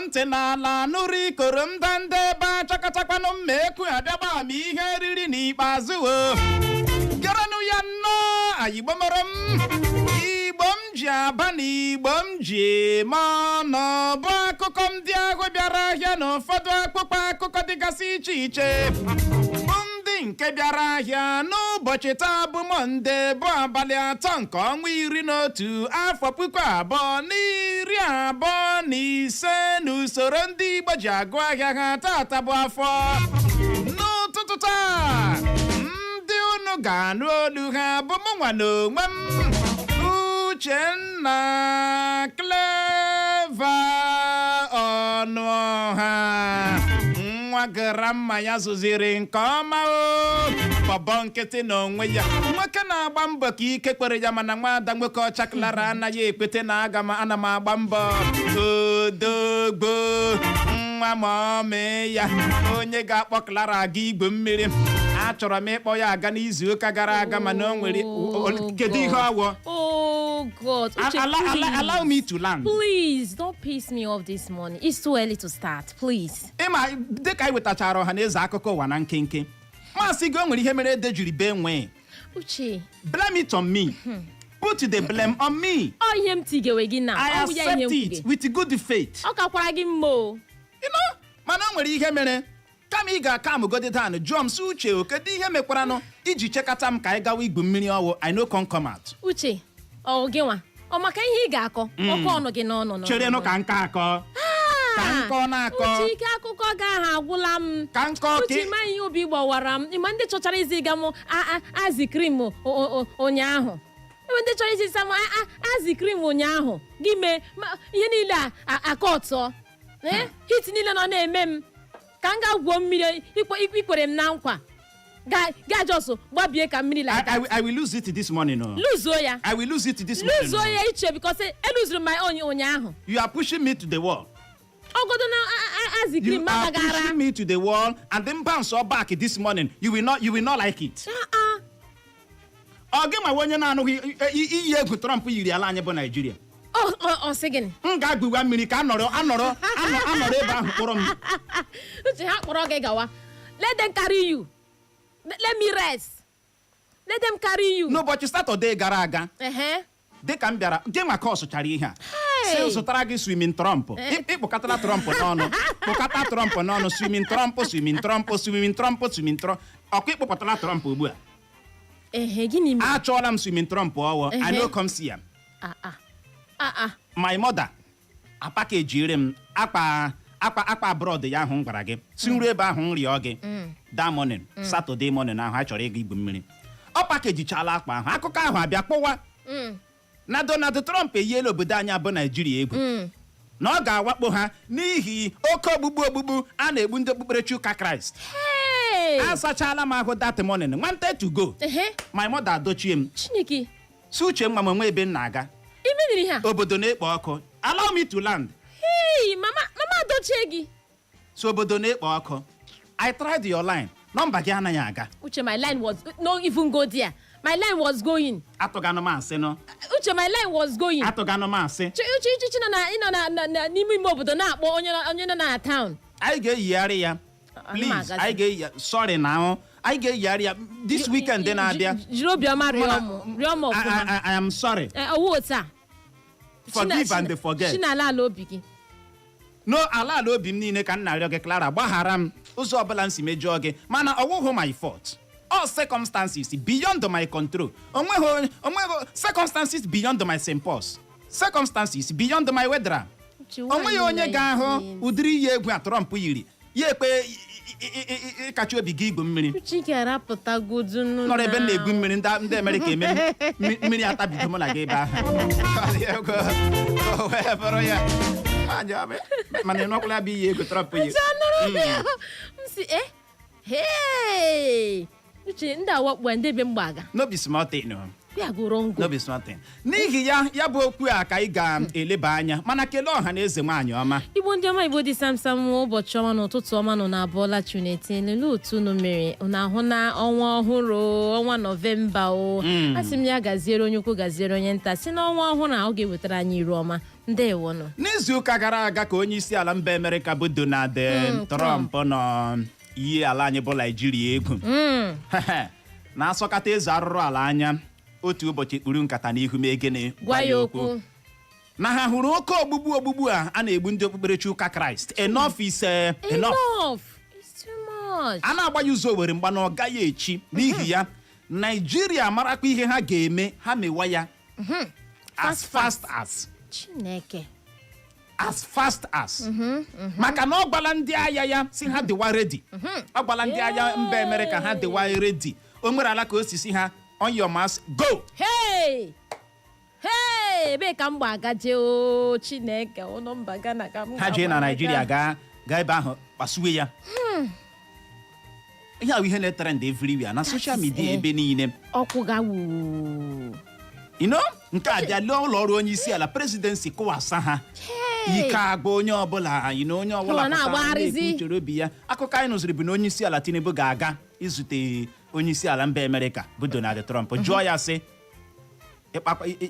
Ntị n'ala nụrụ ikoro ndanda ebe achakachakwanụ mma ekwu abịagba ma ihe riri n'ikpeazụ o gerenụ ya nnọọ. Ayigbo mọrọ m, Igbo m ji aba na Igbo m ji eme ọnụ, bụ akụkọ ndị ahụ bịara ahịa na ụfọdụ akpụkpọ akụkọ dịgasị iche iche bụ ndị nke bịara ahịa n'ụbọchị taa, bụ Mọnde, bụ abalị 3 nke ọnwa 11, afọ 2025, n'usoro ndị Igbo ji agụ ahịa ha. Tata bụ afọ. N'ụtụtụ taa, ndị unu ga-anụ olu ha bụ mụ nwa na onwe m, Uchenna Clever Ọnụọha, nwa grandma ya zụziri nke ọma o bọbọ nkịtị n'onwe ya, nwoke na-agba mbọ ka ike kwere ya, mana nwaada nwoke ọcha Clara anaghị ekwete na aga m ana m agba mbọ. Odogbo nwa ma ọ mee ya, onye ga-akpọ Clara aga igwe mmiri. Achọrọ m ịkpọ ya aga n'izu ụka gara aga, mana o nwere kedu ihe ọwụ? Oh God. Uche, please. Allow me to land. Please don't piss me off this morning. It's too early to start. Please. Ịma dịka anyị wetachara ọha na eze akụkọ ụwa na nkenke, masị gị o nwere ihe mere ede jiri bee nwee. Uche. Blame it on me, put the blame on me. Ọ ihe m tigewe gị na. I Ọ bụ ya ihe m accept it kwuge. with good faith. Ọ kakwara gị mma o. Mana o nwere ihe mere kama ị ga-aka amụgodi dan jụọ m sị, "Uche o, kedu ihe mekwaranụ iji chekata m ka anyị gawa igwu mmiri ọwụ?" I no come come out. Uche, ọ gị nwa. Ọ maka ihe ị ga-akọ. Ọkọ ọnụ gị n'ọnụ n'ọnụ. Cherenụ ka nke akọ, ka nkọ na-akọ. Uche, ike akụkọ gị ahụ agwụla m. Ka nkọ ka Uche, ịma ihe obi gbawara m? Ịma ndị chọchara izi ga m ice cream ụnyaahụ? Enwe ndị chọrọ isi sa m ice cream ụnyaahụ, gị mee ihe niile a aka ọtọ. Ee, hit niile nọ na-eme m ka m gaa gwuo mmiri. Ikwere m na nkwa ga just gbabie ka mmiri like that. I will lose it this morning, oh. Luzuo ya. I will lose it this morning. Luzuo Oh. ya iche, because eluzuru my own ụnyaahụ. You are pushing me to the wall. Ọgodo na ice You cream are magagara. pushing me to the wall and then bounce all back this morning. You will not like it. Ah, ah. Ọ gị ma onye na-anụghị iyi egwu Trump yiri ala anyị bụ Naijiria. Ọ sị gịnị? M ga-agụwa mmiri ka anọrọ anọrọ anọrọ ebe ahụ kpọrọ m. Uche, ha kpọrọ gị gawa. Let them carry you. Let me rest. Let them carry you. N'ụbọchị Satọde gara aga, Ehe. dịka m bịara gị nwa ka ọ sụchara ihe a, Hey! si zụtara gị swimming trunk. Ịkpụkọtara trunk n'ọnụ, kpụkọta trunk n'ọnụ, swimming trunk, swimming trunk, swimming trunk, swimming trunk, ọkwa ịkpụpụtara trunk ugbu a. Ehe, gịnị mere? Achọọla m swimming trunk ọwọ. I no come see am. Ah, ah. Ah, ah. My mother apakejiri m akpa akpa akpa abroad ya ahụ m gwara gị si nru ebe ahụ m rịọ gị that morning, Saturday morning ahụ a chọrọ ịga igwu mmiri. Ọ pakejichala akpa ahụ. Akụkọ ahụ abịa kpụwa na Donald Trump eyiela obodo anyị abụ Naijiria egwu na ọ ga-awakpo ha n'ihi oke ogbugbu ogbugbu a na-egbu ndị okpukperechi ụka Kraịst. Hey! Asachala m ahụ that morning, wanted to go. My mother adochie m. Chineke! Si, "Uche nwa m, onwe ebe m na-aga." Imeniri ha. Obodo na-ekpo ọkụ, allow me to land. Hey, mama, mama dochie gị. So obodo na-ekpo ọkụ, I tried your line, nọmba gị anaghị aga. Uche, my line was no even go there. My line was going. Atụganụ m asị nụ. Uche, my line was going. Atụganụ m asị. Uche, uche nọ na ịnọ na n'ime ime obodo na-akpọ onye nọ na town. Anyị ga-eyigharị ya. Ana m Please. agazi. Anyị ga-eyi, sorry na ahụ, anyị ga-eyigharị ya this weekend na-abịa. Jiri obiọma rịọ m, rịọ m ọfụma. I am sorry. Ee, ọwụ otu a. Forgive and forget. Chinala ala obi gị. No, ala ala obi m niile ka m na-arịọ gị, Clara, gbaghara m ụzọ ọbụla m si mejọọ gị, mana ọ wụghị my fault. All circumstances beyond my control, onweghị onweghị circumstances beyond my impulse, circumstances beyond my weather. Uche, Onweghị nwaanyị onye ga-ahụ ụdịrị iyi egwu a Trump yiri ya ekpe ịkachi obi gị igwu mmiri. Uche, ị ga-arapụtagodu nụ. Nọrọ ebe m na-egwu mmiri, ndị Amerịka eme mmiri atabido mụ na gị ebe ahụ. Ọ dị egwu. O wee bụrụ ya. Nwaanyị mana ị nọkwala ya bụ iyi egwu Trump yiri. Uche, anọrọ m ya. M si eh, hey! Uche, ndị awakpo ndị ebe m gbaga. No be small thing o. Where I go run go? No be small thing. N'ihi ya, ya bụ okwu a ka anyị ga-eleba anya, mana kelee ọha na eze, nwaanyị ọma. Igbo ndị ọma, Igbo dị samsam, ụbọchị ọma na ụtụtụ ọma nọ na abụọla. Chuneti lelee otu unu mere unu ahụ na ọnwa ọhụrụ, ọnwa Nọvemba o. Asị m ya gaziere onye ukwu, gaziere onye nta, si n'ọnwa ọhụrụ a ọ ga-ewetara anyị iru ọma. Ndewonụ. N'izu ụka gara aga ka onye isi ala mba Amerịka bụ Donald Trump nọ iyi ala anyị bụ Naijiria egwu na-asọkata eze arụrụ ala anya otu ụbọchị kpuru nkata n'ihu mee gịnị? Gwa ya okwu. Na ha hụrụ oke ogbugbu ogbugbu a na-egbu ndị okpukperechi ụka Kraịst. Enough is enough. Enough. It's too much. A na-agba ya ụzọ owere mgba na ọ gaghị echi. N'ihi ya, Naijiria marakwa ihe ha ga-eme, ha mewa ya as fast. Fast as Chineke. As fast as, maka na ọ gwala ndị agha ya si ha dịwa ready. Ọ gwala ndị agha mba Amerịka ha dịwa ready. O nwere ala ka o si ha, "On your marks, go." Hey! Hey! Ebee ka m gba-agaje o Chineke? Ụlọ mba Ghana ka m Ha jee na ga-agba. Naijiria gaa gaa ebe ahụ kpasuwe ya. Ihe ahụ ihe na-etrend everywhere na social media, ebe niile. Ọkwụ ga wuu. Nke a bịa lee ụlọ ọrụ onye isi ala, presidency, kụwasa ha. Ike agba onye ọbụla, onye ọbụla Ụwa pụtara na-agbagharịzi. na-ekwu uchere obi ya. Akụkọ anyị nụziri bụ na onye isi ala Tinubu ga-aga izute onye isi ala mba Amerịka bụ Donald Trump, jụọ ya sị,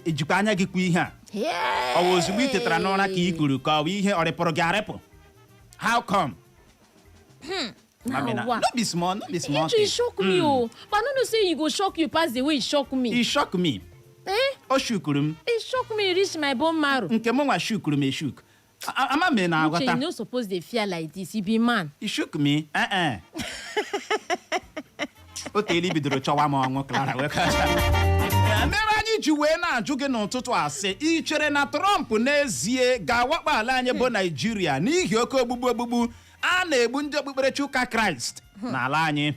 "Ejikwa anya gị kwuo ihe a? Ọ bụ ozugbo ị tetara n'ụra ka ị kwuru, ka ọ bụ ihe ọ rịpụrụ gị arịpụ? How come?" Mami na Now, no be small, no be small It thing. shock me o. But I no know say e go shock you pass the way e shock me. E shock me. Eh? O shukuru m. E shock me reach my bone marrow. Nke m nwa shukuru m eshuk. Ama m na Uche, aghọta. you no suppose dey fear like this. You be man. E shook me. Eh eh. O teela i bidoro chọwa m ọnwụ, Clara. Wee mere anyị ji wee na-ajụ gị n'ụtụtụ a sị, ị chere na Trump n'ezie ga-awakpo ala anyị bụ Naijiria n'ihi oke ogbugbu ogbugbu a na-egbu ndị okpukperechi ụka Kraịst n'ala anyị?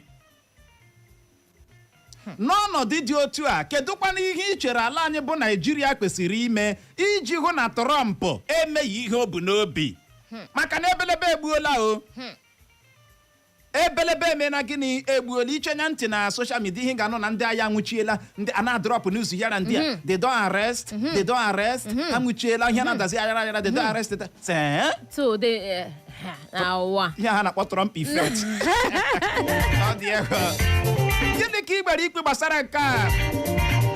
N'ọnọdụ dị otu a, kedụkwana ihe ị chere ala anyị bụ Naijiria kwesịrị ime iji hụ na Trump emeghị ihe o bu n'obi? Maka na ebelebe egbuola o, ebelebe emena gịnị? Egbuola. Ichenya ntị na social media, ihe ga-anụ na ndị agha nwụchiela ndị a na-adrop news yara ndị a, they don arrest, they don arrest, ha nwụchiela ihe na-adazi aghara aghara, they don arrest see. So they na ụwa. Ihe ha na-akpọ Trump effect, ọ dị egwu. Gịnị ka ị gbara ikpe gbasara nke a?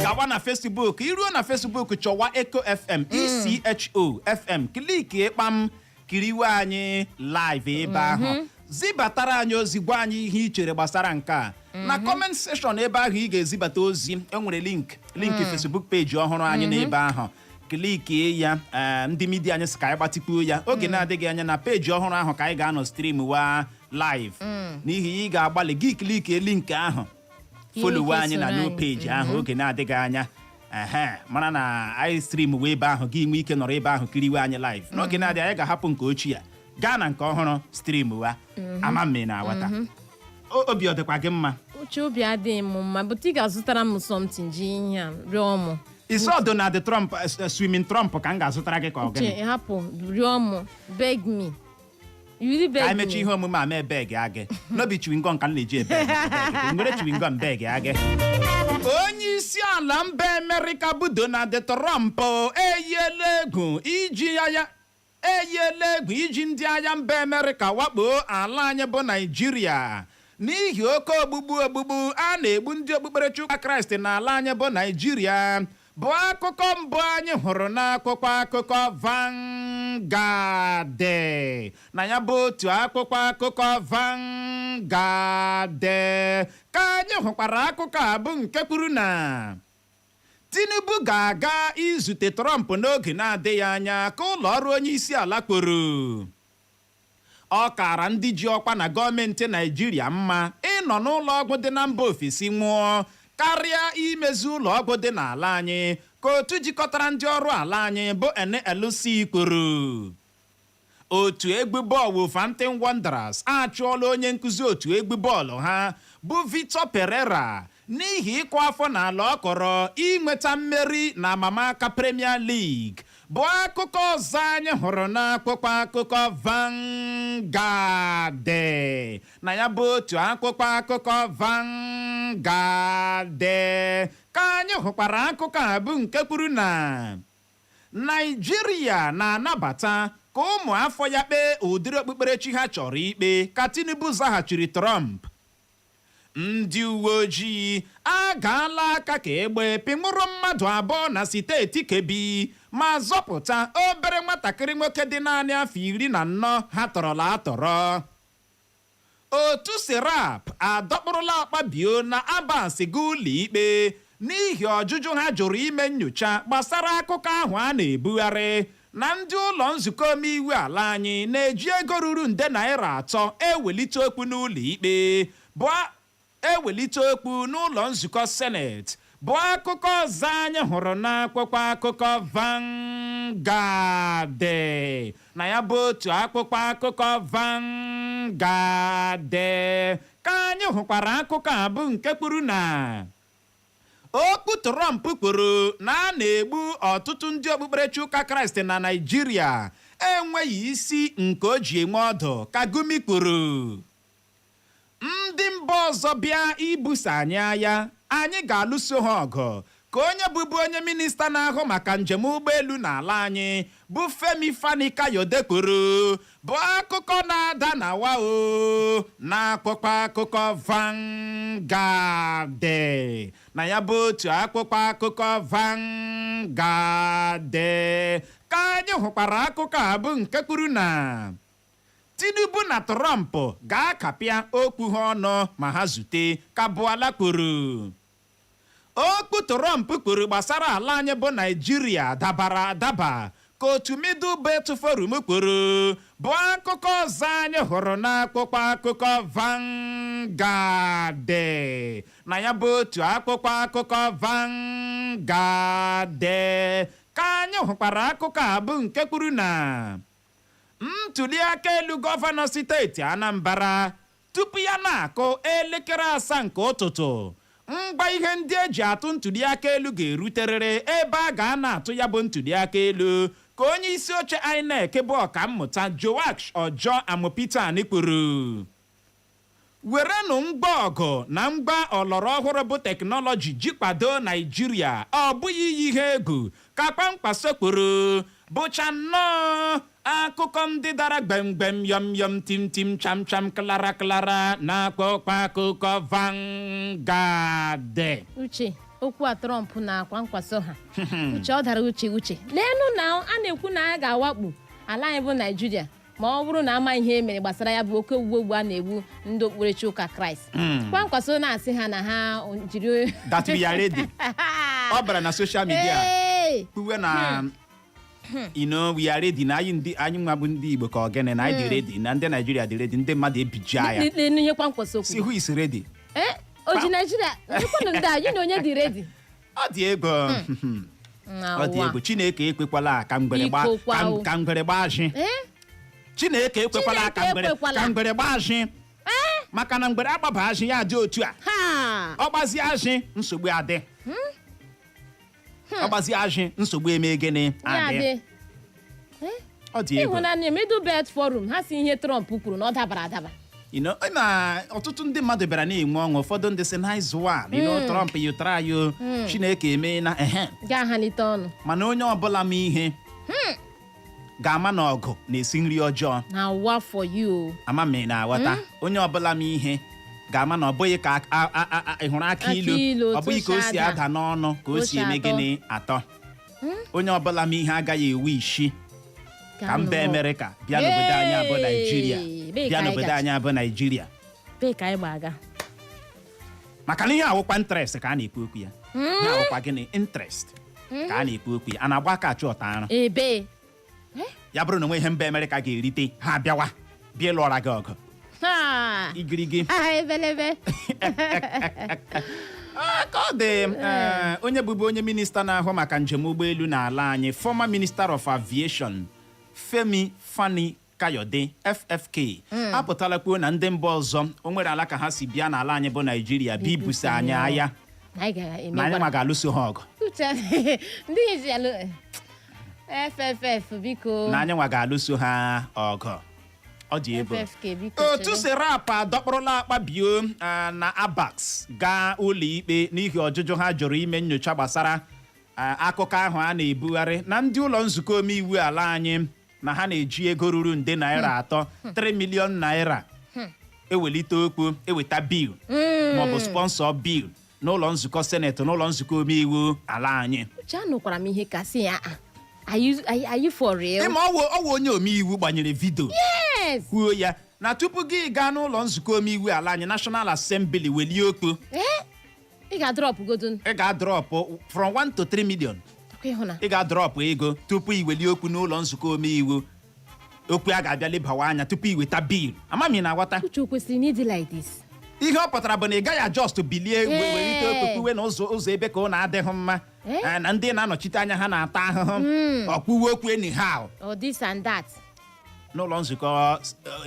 Gawa na Facebook. Iruo na Facebook, chọwa Echo FM, ECHO FM, click kpam, kiriwe anyị live ebe ahụ. Zibatara anyị ozi, gwa anyị ihe ị chere gbasara nke a na comment section ebe ahụ ị ga-ezibata ozi. Enwere link Facebook page ọhụrụ anyị n'ebe ahụ. Clickie ya. Ndị media anyị sị ka anyị gbatịkwuo ya oge na-adịghị anya na peji ọhụrụ ahụ ka anyị ga-anọ stream wa live. N'ihi ị ga-agbalị gị clickie link ahụ, followe ike anyị na soro new anyị. page ahụ. Oge na-adịghị anya, ehe, mara na anyị stream wee ebe ahụ, gị nwee ike nọrọ ebe ahụ kiriwe anyị live. N'oge na-adịghị anyị ga-ahapụ nke ochie a, gaa na nke ọhụrụ stream wa. Ama mme na aghọta. Obi ọ dịkwa gị mma? Uche, obi adịghị m mma, but ị ga-azụtara m something ji ihe a rịọ m. Isi Donald Trump, swimming trump ka m ga-azụtara gị, ka ọ gịnị? Uche, hapụ, rịọ m, beg me. You really Ka beg anyị mechaa me. ihe omume a mee beg agị n'obi. Chewing gum ka m na-eji ebe nwere chewing gum beg agị. Onye isi ala mba Amerịka bụ Donald Trump eyiela egwu iji agha, eyiela egwu iji ndị agha mba Amerịka wakpo ala anyị bụ Naijiria n'ihi oke ogbugbu ogbugbu a na-egbu ndị okpukperechi ụka Kraịst n'ala anyị bụ Naijiria, bụ akụkọ mbụ anyị hụrụ n'akwụkwọ akụkọ Vanguard. Na ya bụ otu akwụkwọ akụkọ Vanguard ka anyị hụkwara akụkọ a bụ nke kwuru na Tinubu ga-aga izute Trump n'oge na-adịghị anya, ka ụlọ ọrụ onye isi ala kwuru. Ọ kara ndị ji ọkwa na gọọmenti Naijiria mma ịnọ n'ụlọ ọgwụ dị na mba ofesi nwụọ karịa imezi ụlọ ọgwụ dị n'ala anyị, ka otu jikọtara ndị ọrụ ala anyị bụ NLC kwuru. Otu egwu bọọlụ Fountain Wanderers achụọla onye nkụzi otu egwu bọọlụ ha bụ Victor Pereira n'ihi ịkụ afọ n'ala ọ kọrọ inweta mmeri na amamaka Premier League, bụ akụkọ ọzọ anyị hụrụ n'akwụkwọ akụkọ Vanguard. Na ya bụ otu akwụkwọ akụkọ Vanguard. Vanguard ka anyị hụkwara akụkọ a bụ nke kwuru na Naijiria na-anabata ka ụmụ afọ ya kpee ụdịrị okpukperechi ha chọrọ ikpe, ka Tinubu zaghachiri Trump. Ndị uwe ojii agaala aka ka egbe pịnwụrụ mmadụ 2 na steeti Kebbi ma zọpụta obere nwatakịrị nwoke dị naanị afọ 14 ha tọrọla atọrọ. Otu Serap adọkpụrụla Akpabio na Abbas ga ụlọ ikpe n'ihi ọjụjụ ha jụrụ ime nyocha gbasara akụkọ ahụ a na-ebugharị na ndị ụlọ nzukọ omeiwu ala anyị na-eji ego ruru nde naira 3 ewelite okwu n'ụlọ ikpe bụ ewelite okwu n'ụlọ nzukọ seneti, bụ akụkọ ọzọ anyị hụrụ n'akwụkwọ akụkọ Vanguard. Na ya bụ otu akwụkwọ akụkọ Vanguard ka anyị hụkwara akụkọ a bụ nke kwuru na okwu Trump kwuru na a na-egbu ọtụtụ ndị okpukperechi ụka Kraịst na Naịjirịa enweghị isi nke o ji enwe ọdụ, ka Gumi kwuru. Ndị mba ọzọ bịa ibuso anyị agha, anyị ga-alụso ha ọgụ, ka onye bụbu onye minista na-ahụ maka njem ụgbọelu n'ala anyị bụ Femi Fani Kayode kwuru, bụ akụkọ na-ada na wa o n'akwụkwọ akụkọ Vanguard. Na ya bụ otu akwụkwọ akụkọ Vanguard ka anyị hụkwara akụkọ a bụ nke kwuru na Tinubu na Trump ga-akapịa okwu ha ọnụ ma ha zute, ka Buala kwuru. Okwu Trump kwuru gbasara ala anyị bụ Naijiria dabara adaba, ka otu Middle Belt Forum kwuru, bụ akụkọ ọzọ anyị hụrụ n'akwụkwọ akụkọ Vanguard. Na ya bụ otu akwụkwọ akụkọ Vanguard ka anyị hụkwara akụkọ a bụ nke kwuru na ntuli aka elu gọvanọ steeti Anambra, tupu ya na-akụ elekere 7 nke ụtụtụ, ngwa ihe ndị eji atụ ntuli aka elu ga-eruterịrị ebe a ga-ana atụ ya bụ ntuli aka elu, ka onye isi oche INEC bụ ọkammụta Joash Ọjọ Amupitan kwuru. Werenụ ngwa ọgụ na ngwa ọlọrọ ọhụrụ bụ teknọlọji ji kwado Naijiria, ọ bụghị iyi ihe egwu, ka Kwankwaso kwuru, bụcha nnọọ akụkọ ndị dara gbemgbem, yọm yọm, tim tim, cham cham, klara klara na akwụkwọ akụkọ Vanguard. Uche, okwu a Trump na Kwankwaso ha, uche, ọ dara uche. Uche, leenụ na a na-ekwu na a ga-awakpo ala anyị bụ Naijiria ma ọ bụrụ na ama ihe e mere gbasara ya bụ oke ogbugbu a na-egbu ndị okpukperechi ụka Kraịst. Kwankwaso na-asị ha na ha jiri That we are ready. Ọ bara na social media Ee! kwuwe na we are ready, na anyị ndị anyị nwa bụ ndị Igbo ka ogene na anyị dị ready, na ndị Naijiria dị ready, ndị mmadụ ebiji ya. N'elu ihe Kwankwaso Si kwuru. who is ready? Ee, o ji Naijiria nyekwanụ ndị a, gị na onye dị ready? Ọ dị egwu, ọ dị egwu. Chineke ekwekwala ka mgbere gba Biko kwa o. ka ngwere gbaa azị. Ee? Chineke ekwekwala ka Chineke ngwere ekwekwala. ka ngwere gbaa azị, maka na ngwere agbaba azị, ya dị otu a. Ha. Ọ gbazie azị, nsogbu adị. Ọ gbazie azị, nsogbu eme gịnị? Ya Adị. dị. Ọ dị egwu. Ịhụnanya, Middle Belt Forum ha si ihe Trump kwuru na ọ dabara adaba. Na ọtụtụ ndị mmadụ bịara na-enwe ọṅụ. Ụfọdụ ndị sị, "Nice one, Trump, you try o, Chineke eme na ehe." Ga-ahalite ọnụ. Mana onye ọbụla ma ihe ga-ama na ọgụ na-esi nri ọjọọ. Na wa for you. Ama m ị na-aghọta. Onye ọbụla ma ihe ga-ama na ọ bụghị ka ị hụrụ akị Akị ilu, ilu, ọ bụghị ka o si ada. ada n'ọnụ ka o si O si eme atọ. gịnị atọ. Onye ọbụla ma ihe agaghị ewe isi ka mba Amerịka bịa n'obodo anyị abụ Naijiria, Bee bịa ka anyị n'obodo gacha. anyị abụ Naijiria. Bee ka anyị gba aga. Maka na ihe awụkwa interest ka a na-ekwu okwu ya. Ihe awụkwa gịnị? Interest ka a na-ekwu okwu ya. A na-agba aka achụ ọta arụ. Ebe Ya bụrụ na onwe ihe mba Amerịka ga-erite, ha bịawa bịa ịlụọra gị ọgụ. Ha. Igirigi. Ha ebelebe. Ka ọ dị, onye bụbu onye minista na-ahụ maka njem ụgbọelu n'ala anyị, former minister of aviation Femi Fani Kayode, FFK, apụtala kwuo na ndị mba ọzọ o nwere ala ka ha si bịa n'ala anyị bụ Naijiria bịa ibuso anyị agha, anyị ga-eme na anyị ma ga-alụso ha ọgụ. Uche, ndị iji alụ FFF, biko. Na anyị nwa ga-alụso ha ọgụ. Ọ dị ego. FFK, biko. Otu Chere. Serap adọkpụrụla Akpabio na Abbas gaa ụlọ ikpe n'ihi ọjụjụ ha jụrụ ime nyocha gbasara akụkọ ahụ a na-ebugharị na ndị ụlọ nzukọ omeiwu ala anyị na ha na-eji ego ruru nde naira 3, 3 million naira, ewelite okwu, eweta bill maọbụ sponsor bill n'ụlọ nzukọ seneti, n'ụlọ nzukọ omeiwu ala anyị. Uche, anụkwara m ihe kasị ya, ah, are you for real? Ịma ọwụ onye omeiwu gbanyere video kwuo ya na tupu gị gaa n'ụlọ nzukọ omeiwu ala anyị, National Assembly, welie okwu, Ị ga-adrop godun. Ị ga-adrop from 1 to 3 million. Ọkwa ịhụ na Ị ga-adrop ego tupu i welie okwu n'ụlọ nzukọ omeiwu, okwu a ga-abịa lebawa anya tupu i weta bill. Ama m ị na-aghọta. Uche, o kwesịrị na ịdị like this? Ihe ọ pụtara bụ na ị gaghị a-just bilie welite okwu kwuwe na ụzọ ebe ka ọ na-adịghị mma, na ndị na-anọchite anya ha na-ata ahụhụ, ọkwuwe okwu anyhow Or this and that. n'ụlọ nzukọ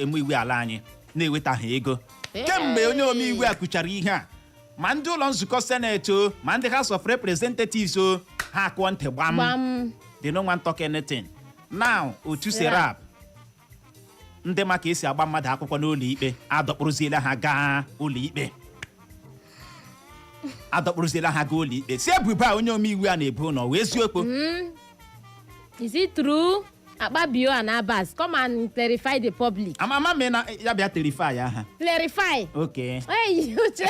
omeiwu ala anyị na-ewetaghị ego. Kemgbe onye omeiwu a kwuchara ihe a, ma ndị ụlọ nzukọ seneti o, ma ndị House of Representatives o, ha akụọ ntị gbam. Gbam. They no want talk anything now. Otu Serap, ndị ma ka esi agba mmadụ akwụkwọ n'ụlọ ikpe, adọkpụrụziela ha gaa ụlọ ikpe, adọkpụrụziela ha gaa ụlọ ikpe, si ebubo a onye omeiwu a na-ebu ụlọ wee eziokwu. Is it true? Akpabio and Abbas, come and clarify the public. Ama ama me na ya bịa clarify ya ha. Clarify. Okay. Hey, Uche.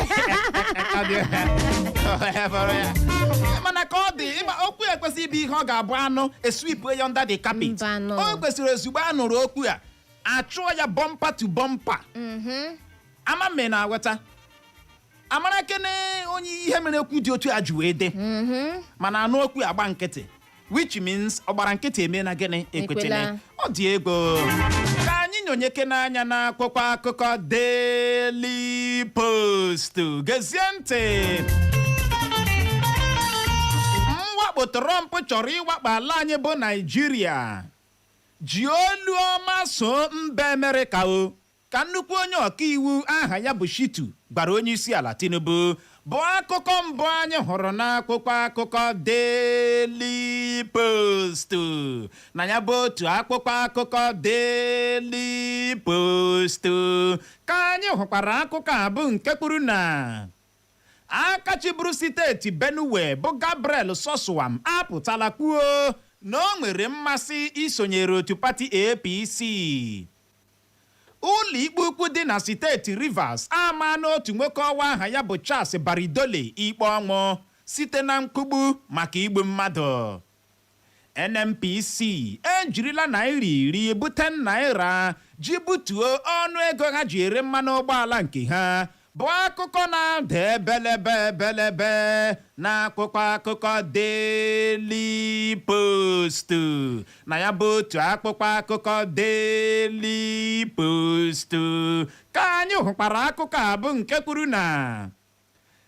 Mana ka ọ dị, ịma okwu ekwesịghị ịbụ ihe ọ ga-abụ anụ esweep ya under the carpet. Mbanụ. O kwesịrị ozugbo a nụrụ okwu a, achụọ ya bumper to bumper. Ama mme na aghọta amara kene onye ihe mere okwu dị otu a ji wee dị, mana anụ okwu agba nkịtị, which means ọ gbara nkịtị eme na gịnị, ekwetene. Ekwela. Ọ dị ego. Ka anyị nyonyeke n'anya n'akwụkwọ akụkọ Daily Post. Gezie ntị. Mwakpo Trump chọrọ ịwakpo ala anyị bụ Naijiria ji olu ọma so mba Amerịka o, ka nnukwu onye ọkaiwu aha ya bụ Shitu gwara onye isi ala Tinubu, bụ akụkọ mbụ anyị hụrụ n'akwụkwọ akụkọ Daily Post. Na ya bụ otu akwụkwọ akụkọ Daily Post ka anyị hụkwara akụkọ a bụ nke kwuru na aka chịburu steeti Benue bụ Gabriel Suswam apụtala kwuo na o nwere mmasị isonyere otu pati APC. Ụlọ ikpe ukwu dị na steeti Rivers ama n'otu nwoke ọwa aha ya bụ Charles Baridole ikpe ọnwụ site na nkugbu maka igbu mmadụ. NNPC ejirila naira 10 bute naira ji butuo ọnụ ego ha ji ere mmanụ ụgbọala nke ha, bụ akụkọ na-ada ebelebe ebelebe n'akwụkwọ akụkọ Daily Post. Na ya bụ otu akwụkwọ akụkọ Daily Post ka anyị hụkwara akụkọ a bụ nke kwuru na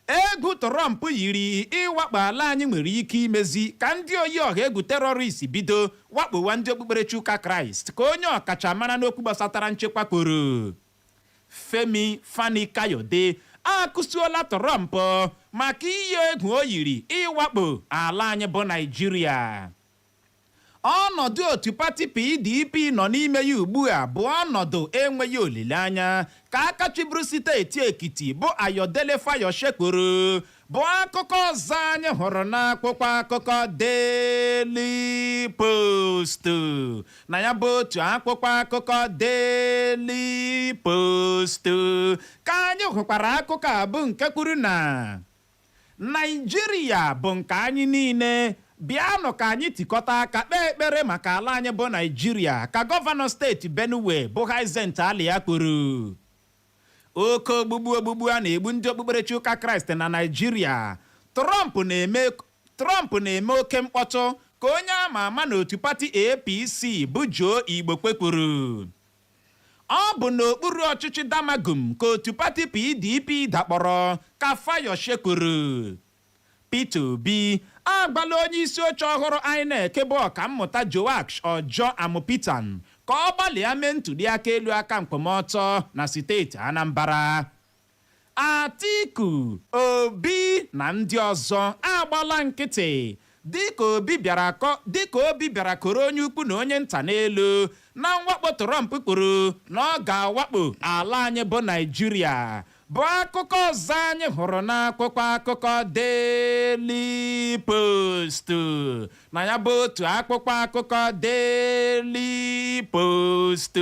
egwu Trump yiri ịwakpo ala anyị nwere ike imezi ka ndị oyi ọha egwu terrorist bido wakpowa ndị okpukperechi ụka Kraịst, ka onye ọkachamara n'okwu gbasatara nchekwa kwuru. Femi Fani Kayode akụsuola Trump maka iyi egwu o yiri ịwakpo ala anyị bụ Naijiria. Ọnọdụ otu pati PDP nọ n'ime ya ugbu a bụ ọnọdụ enweghị olileanya, ka aka chịburu steeti Ekiti bụ Ayodele Fayose kwuru, bụ akụkọ ọzọ anyị hụrụ n'akwụkwọ akụkọ Daily Post. Na ya bụ otu akwụkwọ akụkọ Daily Post ka anyị hụkwara akụkọ a bụ nke kwuru na Naijiria bụ nke anyị niile, bịanụ ka anyị tikọta aka kpee ekpere maka ala anyị bụ Naijiria, ka gọvanọ steeti Benue bụ Hyacinth Alia kwuru. Oke ogbugbu ogbugbu a na-egbu ndị okpukperechi ụka Kraịst na Naijiria, Trump na-eme oke mkpọtụ, ka onye ama ama n'otu pati APC bụ Joe Igbokwe kwuru. Ọ bụ n'okpuru ọchịchị Damagum ka otu pati PDP dakpọrọ, ka Fayose kwuru. Peter Obi agwala onye isi oche ọhụrụ INEC bụ ọkammụta Joash Ojo Amupitan ka ọ gbalịa mee ntụliaka elu aka nkwụmọtọ na steeti Anambra. Atiku, Obi na ndị ọzọ agbala nkịtị dịka Obi bịara koro onye ukwu na onye nta n'elu. Na mwakpo Trump kwuru na ọ ga-awakpo ala anyị bụ Naijiria bụ akụkọ ọzọ anyị hụrụ n'akwụkwọ akụkọ Daily Post. Na ya bụ otu akwụkwọ akụkọ Daily Post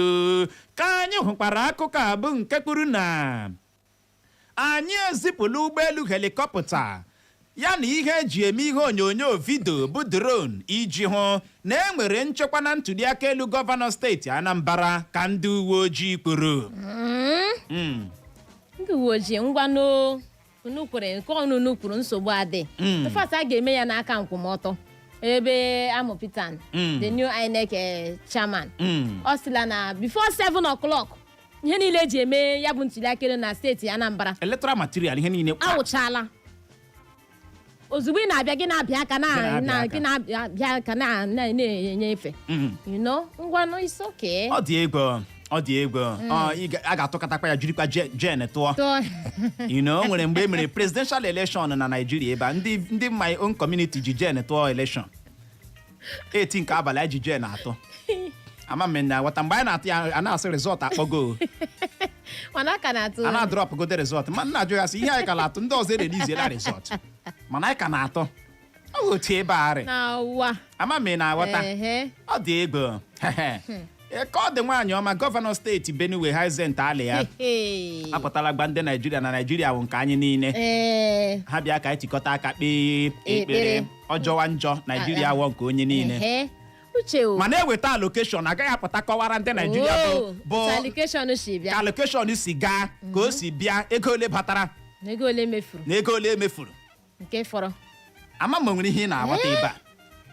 ka anyị hụkwara akụkọ a bụ nke kwuru na anyị ezipụla ụgbọelu helikọpta ya na ihe eji eme ihe onyonyo video bụ drone iji hụ na e nwere nchekwa na ntụliaka elu gọvanọ steeti Anambra, ka ndị uwe ojii kwuru. Ndị uwe ojii, ngwanụ, unu kwere nke ọnụ unu kwuru, nsogbu adị. In fact, a ga-eme ya n'aka nkwụmọtọ ebe Amupitan, the new INEC chairman, ọ sịla na before 7 o'clock, ihe niile eji eme ya bụ ntụliaka elu na steeti Anambra, electoral material, ihe niile awụchala. Ozugbo ị na-abịa, gị na-abịa aka na Gị na-abịa na aka. Gị na-abịa aka na-enye efe. Ngwanụ, it's okay. Ọ dị egwu, ọ dị egwu. Ọ, a ga-atụkọtakwa ya, jirikwa gen tụọ. Tụọ. O nwere mgbe e mere presidential election na Nigeria ebe a, ndị my own community ji gen tụọ election 8 nke abalị. Anyị ji gen atọ, ama m na ghọta. Mgbe anyị na-atụ ya, a na-asị result akpọgo. Mana a ka na-atụ. A na-adrop gode result, ma nna ajụ ya sị ihe anyị ka na-atụ, ndị ọzọ ereliziela result, mana anyị ka na-atụ. Ọ bụ otu ebe arị. Na ụwa. Ama m na aghọta. Ọ dị egwu. Ka ọ dị, nwaanyị ọma, gọvanọ steeti Benue, Hyacinth Alia, apụtala gba ndị Naijiria na Naijiria bụ nke anyị niile. Ha bịa ka anyị tikọta aka kpee ekpere. Ekpere. Ọjọwa njọ, Naijiria wọ nke onye niile. Ehe. Uche o. Mana eweta allocation, agaghị apụta kọwara ndị Naijiria bụ bụ allocation si bịa. Ka allocation si gaa, ka o si bịa, ego ole batara, na ego ole mefuru, na ego ole emefuru, nke fọrọ. Ama m o nwere ihe ị na-aghọta ebe a.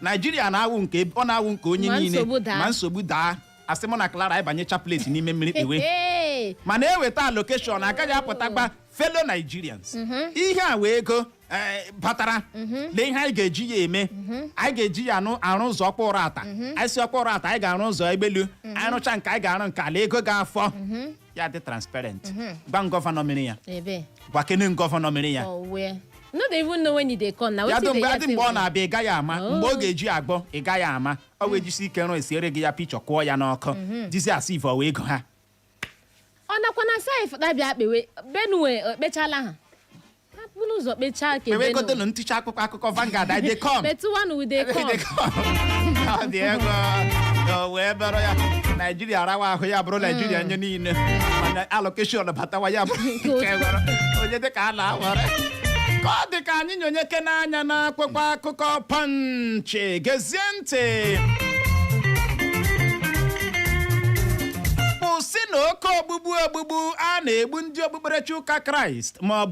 Naijiria na-awụ nke ọ na-awụ nke onye Ma niile. nsogbu daa. Ma nsogbu daa, asị mụ na Clara anyị banye chaplet n'ime mmiri kpewe. Hey. Mana eweta allocation, agaghị apụta gba fellow Nigerians, ihe a wee ego batara, lee ihe anyị ga-eji ya eme. Anyị ga-eji ya arụ ụzọ ọkpụrụ ata, anyị si ọkpụrụ ata, anyị ga-arụ ụzọ egbelu, anyị rụcha nke anyị ga-arụ, nke ala ego ga-afọ ya dị transparent. Gwa m gọvanọ mere ya. Ebe. Gwa kene gọvanọ mere ya. Oh, where no dey even know when e dey come na. Ya Wetin dị dey mgbe hear adị say mgbe ọ na-abịa, ị gaghị ama. Mgbe ọ ga-eji agbọ, ị gaghị ama. Ọ wee jisi ike rụ esiere gị ya pichọ, kụọ ya n'ọkụ, dizi asị ife ọwa ego ha. Ọ nakwa na saif dabịa kpewe Benue, ekpechala ha, hapụ n'ụzọ kpechaa ke Kpewe. Benue. Godonu nticha akụkọ akụkọ Vanguard, I dey come. Metụwanụ, we dey come. Dey come. Ọ dị ego o wee bịara ya Naijiria arawa ahụ, ya bụrụ Naijiria nye niile, mana allocation batawa, ya bụrụ nke nwere onye dị ka a na-awara. Ka ọ dị ka anyị nyonyeke n'anya n'akwụkwọ akụkọ Punch. Gezie ntị. Kwụsị na oke ogbugbu ogbugbu a na-egbu ndị okpukperechi ụka Kraịst ma ọ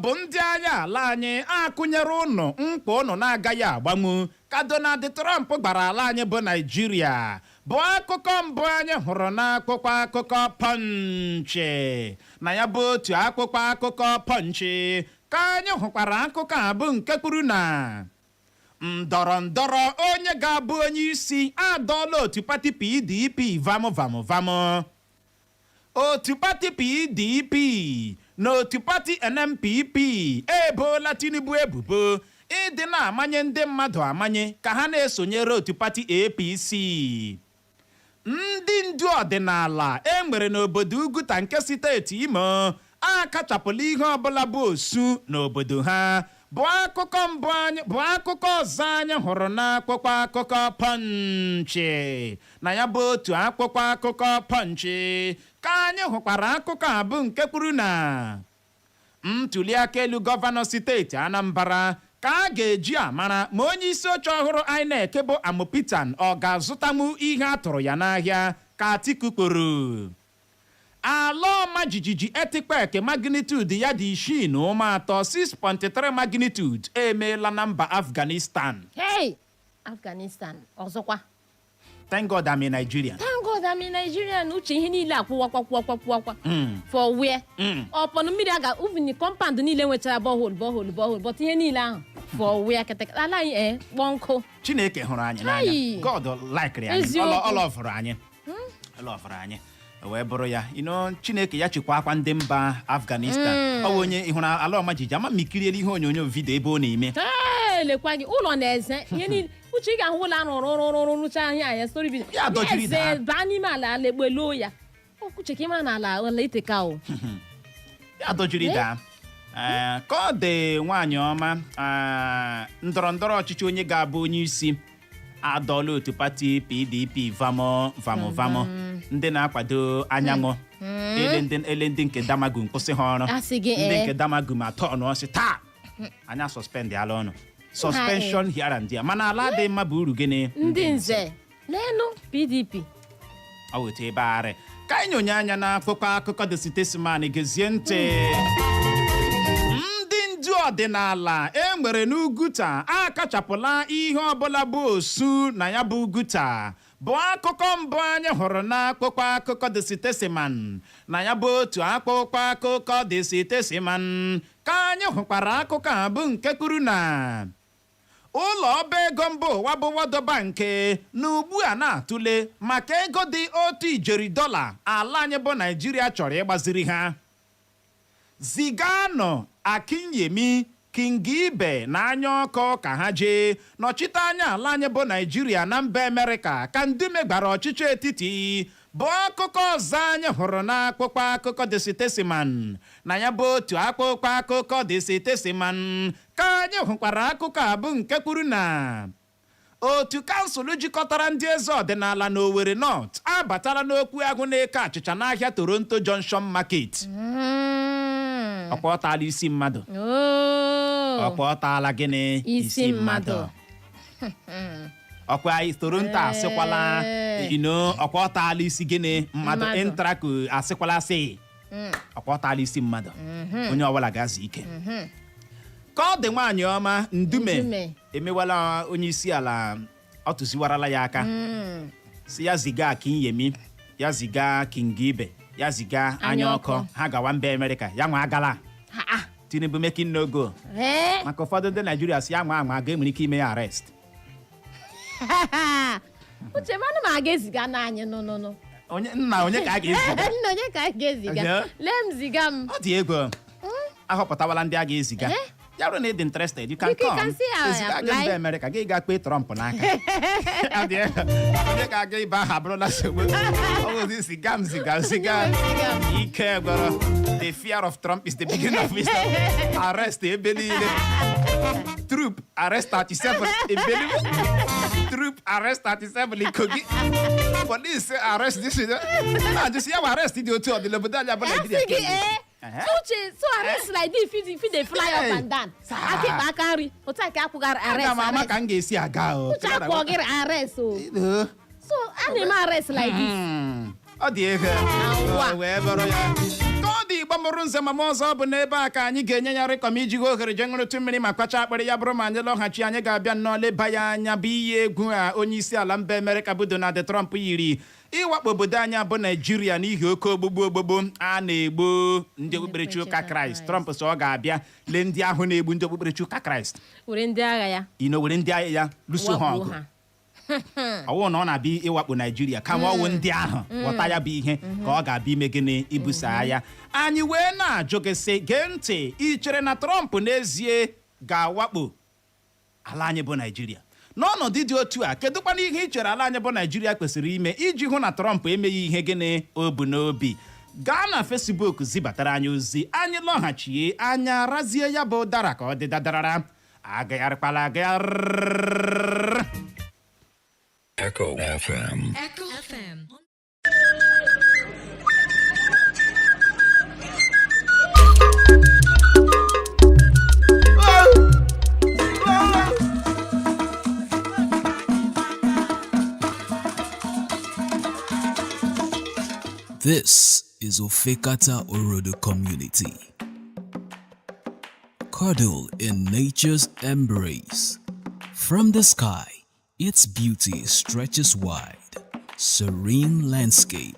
bụ ndị agha ala anyị akụnyere ụnụ mkpa ụnụ na-agaghị agbanwu, ka Donald Trump gbara ala anyị bụ Naijiria, bụ akụkọ mbụ anyị hụrụ n'akwụkwọ akụkọ Punch. Na ya bụ otu akwụkwọ akụkọ Punch ka anyị hụkwara akụkọ a bụ nke kwuru na ndọrọ ndọrọ onye ga-abụ onye isi adọọla otu pati PDP vam vam vam. Otu pati PDP na otu pati NNPP eboola Tinubu ebubo ịdị na-amanye ndị mmadụ amanye ka ha na-esonyere otu pati APC. Ndị ndu ọdịnala e nwere n'obodo Uguta nke steeti Imo akachapụla ihe ọbụla bụ osu n'obodo ha, bụ akụkọ mbụ anyị, bụ akụkọ ọzọ anyị hụrụ n'akwụkwọ akụkọ Punch. Na ya bụ otu akwụkwọ akụkọ Punch ka anyị hụkwara akụkọ a bụ nke kwuru na ntụliaka elu gọvanọ steeti Anambra ka a ga-eji amara ma onye isi oche ọhụrụ INEC bụ Amupitan ọ ga-azụtanwu ihe a tụrụ ya n'ahịa, ka Atiku kwuru. Ala ọma jijiji earthquake magnitude ya dị 6.3, 6.3 magnitude, emeela na mba Afghanistan. Hey, Afghanistan ọzọkwa. Thank God I'm a Nigerian. Thank God I'm in Nigeria. Na uche, ihe niile akwụwakwa kwụwakwa kwụwakwa for where? Ọpọnụ mmiri a ga even compound niile nwechara borehole, borehole, borehole, but ihe niile ahụ for where? Kịtịkịtị ala anyị kpọọ nkụ. Chineke hụrụ anyị Chai. n'anya. God likere anyị. Eziokwu. Ọ lọvụrụ anyị, ọ lọvụrụ anyị. O wee bụrụ ya Chineke ya chịkwa akwa ndị mba Afghanistan. Ọ bụ onye ị hụrụ ala ọma jijiji, ama m ikiriela ihe onyonyo video ebe ọ na-eme. Hey! na-elekwa gị ụlọ na-eze ihe niile. Uche, ị ga-ahụ ụlọ arụ rụ rụ rụ rụcha ihe anya story building. Ya dọjiri eze daa. Baa n'ime ala, ala egbeluo ya. Uche, ka ị mara na ala ala iteka o. Ya dọjiri daa. Ee, ka ọ dị, nwaanyị ọma, ndọrọ ndọrọ ọchịchị onye ga-abụ onye isi adọọla otu pati PDP vamo vamo vamo. Ndị na-akwado Anyanwụ ele ndị, ele ndị nke Damagum kwụsị ha ọrụ. Asị gị, ndị ee. nke Damagum atọ ọnụ ọsị taa anya suspend ala ọnụ, suspension here and there, mana ala dị mma bụ uru gịnị? Ndị nze leenụ PDP. Ọ weta ebe arị ka anyị nyonye anya n'akwụkwọ akụkọ The Statesman. Gezie ntị, ndị ndu ọdịnala e nwere n'Uguta akachapụla ihe ọbụla bụ osu na ya bụ Uguta, bụ akụkọ mbụ anyị hụrụ n'akwụkwọ akụkọ The Statesman. Na ya bụ otu akwụkwọ akụkọ The Statesman ka anyị hụkwara akụkọ a bụ nke kwuru na ụlọ ọba ego mba ụwa bụ World Bank na ugbu a na-atụle maka ego dị 1 ijeri dọla ala anyị bụ Naijiria chọrọ ịgbaziri ha. Ziganụ Akinyemi, Kingibe na Anya Ọkụ ka ha jee nọchite anya ala anyị bụ Naijiria na mba Amerịka, ka Ndume gbara ọchịchị etiti, bụ akụkọ ọzọ anyị hụrụ n'akwụkwọ akụkọ The Statesman. Na ya bụ otu akwụkwọ akụkọ The Statesman ka anyị hụkwara akụkọ a bụ nke kwuru na otu kansụl jikọtara ndị eze ọdịnala n'Owerri North abatala n'okwu ahụ na-eke achịcha n'ahịa Toronto Junction Market. Ọkwa ọ taala isi mmadụ. Oh. Ọkwa ọ taala gịnị? Isi mmadụ. Ọkwa Toronto asịkwala ino, ọkwa ọ taala isi gịnị? Mmadụ. Mmadụ. Intraco asịkwala sị ọkwa ọ taala isi mmadụ, onye ọbụla ga-azụ ike. Ka ọ dị, nwaanyị ọma, Ndume Ndume. emewela onye isi ala, ọ tụziwarala ya aka si ya ziga Akinyemi, ya ziga Kingibe, ya ziga Anya Anya Ọkụ Ọkụ. ha gawa mba Amerịka. Ya nwa agala. Ha, ah. Tinubu making no go. Ee. Maka ụfọdụ ndị Naijiria si anwa anwa ga enwere ike ime ya arrest. Uche, manụ m aga eziga n'anyị nụ nụ. Onye nna, onye ka a ga-eziga? Nna, onye ka a ga-eziga? Yeah. Lee m, ziga m. Ọ dị egwu, ahọpụtawala ndị a ga-eziga. Eh? Ya bụrụ na ị dị interested, you can You come. can see I Eziga gị apply. mba Amerịka, gị ga kpee Trump n'aka. Ọ dị egwu. Onye ga-aga ibe ahụ abụrụla nsogbu. Ọ bụzi ziga m, ziga m, ziga m. Ziga m. Ike gwọrọ. The fear of Trump is the beginning of wisdom. Arrest ebe niile. Troop arrest 37 ebe niile. Troop arrest 37 in Kogi. Police arrest this. Na-ajụsị ya wa arrest dị otu ọ dị n'obodo anyị abụ Naijiria Asị gị kemgbe. ee. Ehe. Uche, so arrest like this fit dey fly up Hey. and down. Saa. Aka ịkpa, aka nri otu a ka akwụghara Aga arrest. m ama Arrest ka m ga-esi aga o. Uche, akwụ gị arrest o. So a na-eme arrest like this. Ọ dị ego. Awa. O wee bụrụ ya ka ọ dị. Igbo mụrụ nze mama ọzọ, bụ n'ebe a ka anyị ga-enye ya rịkọm iji ghe ohere jee ṅụrụtụ mmiri ma kpacha akpịrị. Ya bụrụ ma anyị lọghachi, anyị ga-abịa nnọọ leba ya anya bụ iyi egwu a onye isi ala mba Amerịka bụ Donald Trump yiri ịwakpo obodo anyị bụ Naijiria n'ihi oke ogbugbu ogbugbu a na-egbu ndị okpukperechi ụka Kraịst. Trump sọ ọ ga-abịa lee ndị ahụ na-egbu ndị okpukperechi ụka Kraịst. Were ndị agha ya. Ino were ndị agha ya lụso ha wakpo ọgụ. Ha. Ọwụ na ọ na-abịa ịwakpo Naijiria, kama ọwụ ndị ahụ ghọta ya bụ ihe ka ọ ga-abịa ime gịnị? Ibuso agha. Anyị wee na-ajụ gị sị, gee ntị, ị chere na Trump n'ezie ga-awakpo ala anyị bụ Naijiria n'ọnọdụ dị otu a? Kedụkwana ihe ị chere ala anyị bụ Naijiria kwesịrị ime iji hụ na Trump emeghị ihe gịnị o bu n'obi? Gaa na Facebook zibatara anyị ozi. Anyị lọghachie, anya razie ya bụ ụdara ka ọ dị dadarara. Agagharịkwala agagharị. Echo FM. Echo FM. This is Ofekata Orodo Community. Cuddle in nature's embrace. From the sky, its beauty stretches wide. Serene landscape,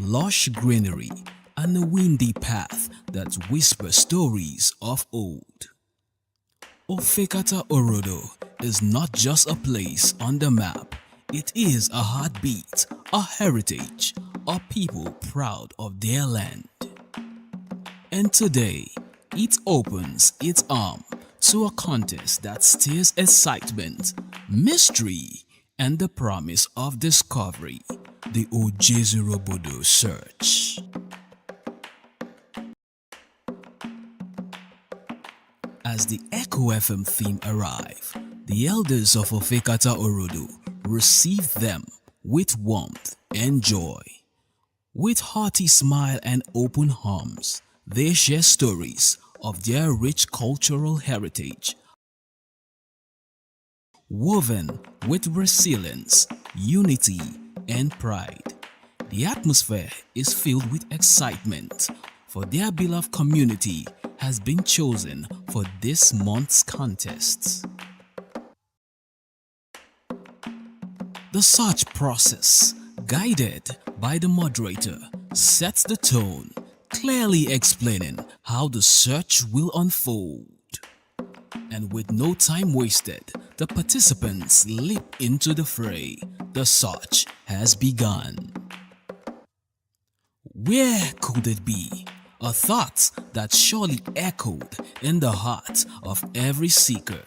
lush greenery, and a windy path that whispers stories of old. Ofekata Orodo is not just a place on the map, it is a heartbeat, a heritage, a people proud of their land. And today, it opens its arm to to a contest that stirs excitement, mystery, and the promise of discovery, the Ojezurobodo Search. As the Echo FM theme arrive, the elders of Ofekata Orodo receive them with warmth and joy. With hearty smile and open arms, they share stories of their rich cultural heritage, woven with resilience, unity, and pride. The atmosphere is filled with excitement, for their beloved community has been chosen for this month's contest. The search process, guided by the moderator, sets the tone, clearly explaining how the search will unfold. And with no time wasted, the participants leap into the fray. The search has begun. Where could it be? A thought that surely echoed in the heart of every seeker.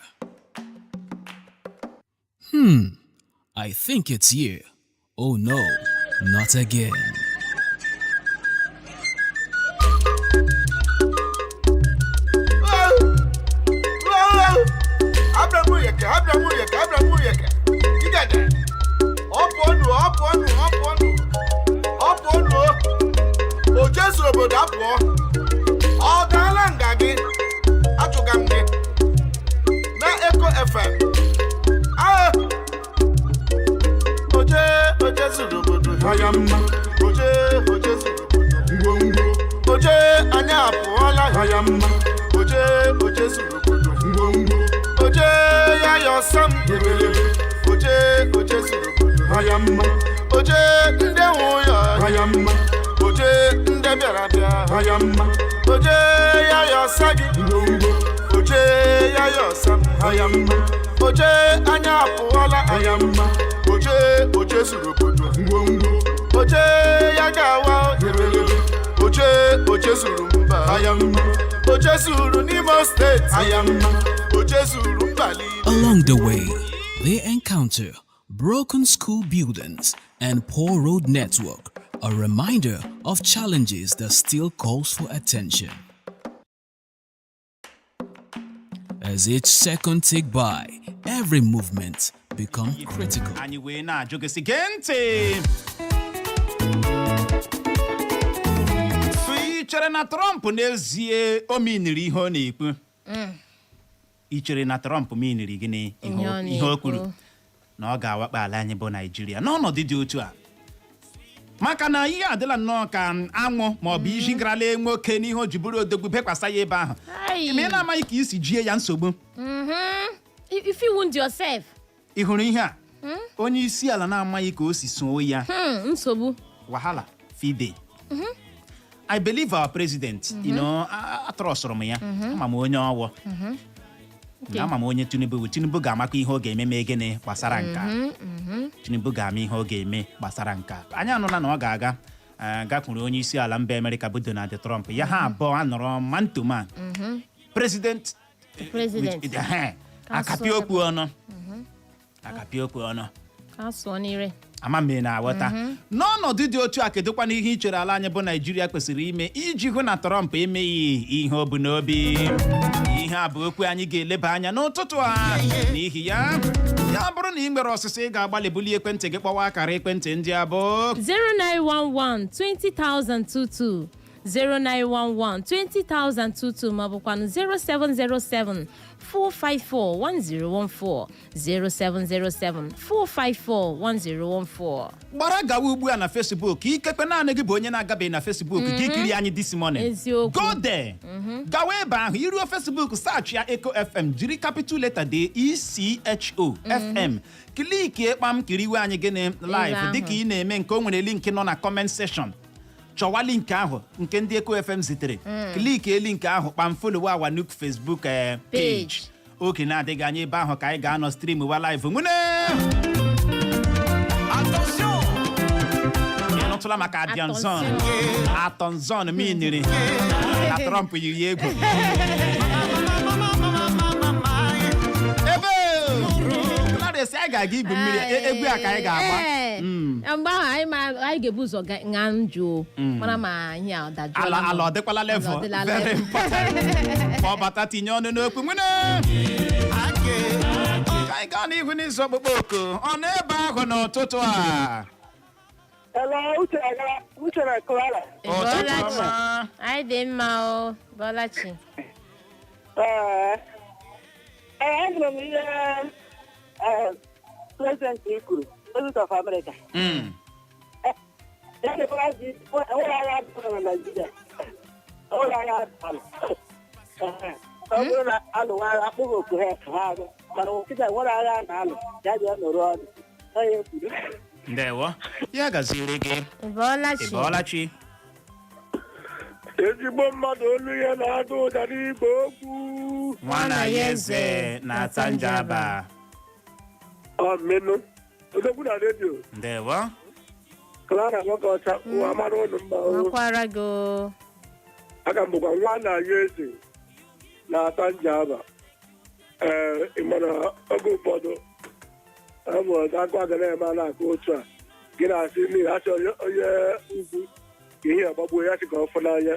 I think it's here. Oh no, not again. Abramuyeke, Abramuyeke, Abramuyeke. Igede. Ọ pụọnụ, ọ pụọnụ, ọ pụọnụ. Ọ pụọnụ. O jezuru obodo apụọ. Ọ gaala nga gị. Achụga m gị. Na Eco FM. Ah! Oje, oje zuru obodo. Aya mma. Oje, oje zuru obodo. Ngwongwo. Oje, anyị apụọla. Aya mma. Oje, oje zuru obodo. Ngwongwo. Oje, ya yọsam. Ebelebe. Oje, oje zuru obodo. Aya mma. Oje, ndị nwe ụyọ. Aya mma. Oje, ndị bịara bịa. Aya mma. Oje, ya yọsa gị. Ngwongwo. Oje, ya yọsam. Aya mma. Oje, anyị apụọla. Aya mma. Oje, oje zuru obodo. Ngwongwo. Oje, ya ga-awa. Ebelebe. Oje, oje zuru mba. Aya mma. Oje zuru n'Imo Steeti. Aya mma. Oje zuru mba niile. Along the way, they encounter broken school buildings and poor road network, a reminder of challenges that still calls for attention. As each second tick by, every movement become critical. Anyị wee na-ajụ gị sị, gee ntị, ị chere na Trump n'ezie o miniri ihe ọ na-ekwu? Ị chere na Trump miniri gịnị? Ihe ọ ihe o na-ekwu. kwuru na ọ ga-awakpo ala anyị bụ Naijiria n'ọnọdụ dị otu a, maka na ihe adịla nnọọ ka anwụ maọbụ iji garala nwoke n'ihe o ji bụrụ odogwu bekwasa ya ebe ahụ. Ai. Ma ị na-amaghị ka isi jie ya nsogbu. If you wound yourself. Ị hụrụ ihe a onye isi ala na-amaghị ka o si soo ya? Nsogbu. Wahala fide. I believe our president, atrọsụrụ m ya. Ama m onye ọwụ, ama m onye Tinubu bụ. Tinubu ga-amakwa ihe ọ ga-eme. Mee gịnị gbasara nka? Tinubu ga-ama ihe ọ ga-eme gbasara nka. Anyị anụla na ọ ga-aga gakwuru onye isi ala mba Amerịka bụ Donald Trump. Ya ha abụọ anọrọ man to man, president President. Akapị Ka asụọ. Okwu ọnụ, akapị okwu ọnụ. Ka asụọ n'ire. Ama m na-aghọta. N'ọnọdụ dị otu a, kedụkwana ihe ị chere ala anyị bụ Naijiria kwesịrị ime iji hụ na Trump emeghị ihe o bu n'obi? Ihe a bụ okwu anyị ga-eleba anya n'ụtụtụ a. N'ihi ya, ya bụrụ na ị nwere ọsịsọ, ị ga-agbalị bulie ekwentị gị kpọwa akara ekwentị ndị a bụ 0911 20022, 0911 20022, maọbụkwanụ 0707 454 1014, 0707 454 1014. Gbara gawa ugbu a na Facebook. Ikekwe naanị gị bụ onye na-agabeghị na Facebook ka ikiri anyị this morning. Eziokwu. Go there, gawa ebe ahụ. Iruo Facebook, search ya Eco FM, jiri capital letter D ECHO FM, klikie kpam, kiriwe anyị gịnị live. Ahụ. Dịka ị na-eme nke o nwere link nọ na comment section. Chọwa link ahụ nke ndị Eco FM zitere, klikie link ahụ kpam, follow our new Facebook page. Page. Oge na-adịghị anya, ebe ahụ ka anyị ga-anọ stream wa live nwune. Ị nụtụla maka Adionzon? Atonzon miniri na Trump yiri egwu. Yes, anyị ga-aga igwu mmiri. Egwu a ka anyị ga-agba. Ee. Mgbe ahụ anyị mara, anyị ga-ebu ụzọ ṅaa njụ, mara ma ihe a ọ dajụọla. Ala ala ọ dịkwala level. Ala ọ dịla Very level. important. Ma ọ bata, tinye ọnụ n'okwu nwene ka anyị gaa n'ihu n'izu ọkpụkpọ oku. Ọ nọ ebe ahụ n'ụtụtụ a. Hello, Uche na Uche na Clara. Ụtụtụ Bọlachi. ọma. Anyị dị mma o, Bọlachi. Ee, anụrụ m ihe president kwuru, President of America. Ya na-ekwara ji enwere agha adịghị na Naịjirịa. Enwere agha adịghị. Ọ bụrụ na alụwa agha, akpụghị oku ha ka ha agụ. Mana nkịta enwere agha a na-alụ, ya bịa nọrọ ọdụ. Ọ ya kwuru. Ndewo, ya gaziere gị. Bọlachi. Ị bọọlachi. Ezigbo mmadụ, olu ya na-ada ụda n'igwe okwu. Nwana ya eze na-ata njaba. Amịnụ odogwu na redio. Ndewo. Clara, nwoke ọcha, ụwa mara ụnụ mma o. Makwara gị o. Aka m bụkwa nwa na ya eze na-ata njaba. Ee, ị mana oge ụfọdụ amụ akụ aga na-eme a na-akụ otu a gị na-asị n'ihi achọ onye ugwu ka ihe ọgbagbuo ya sị ka ọ fụ n'anya.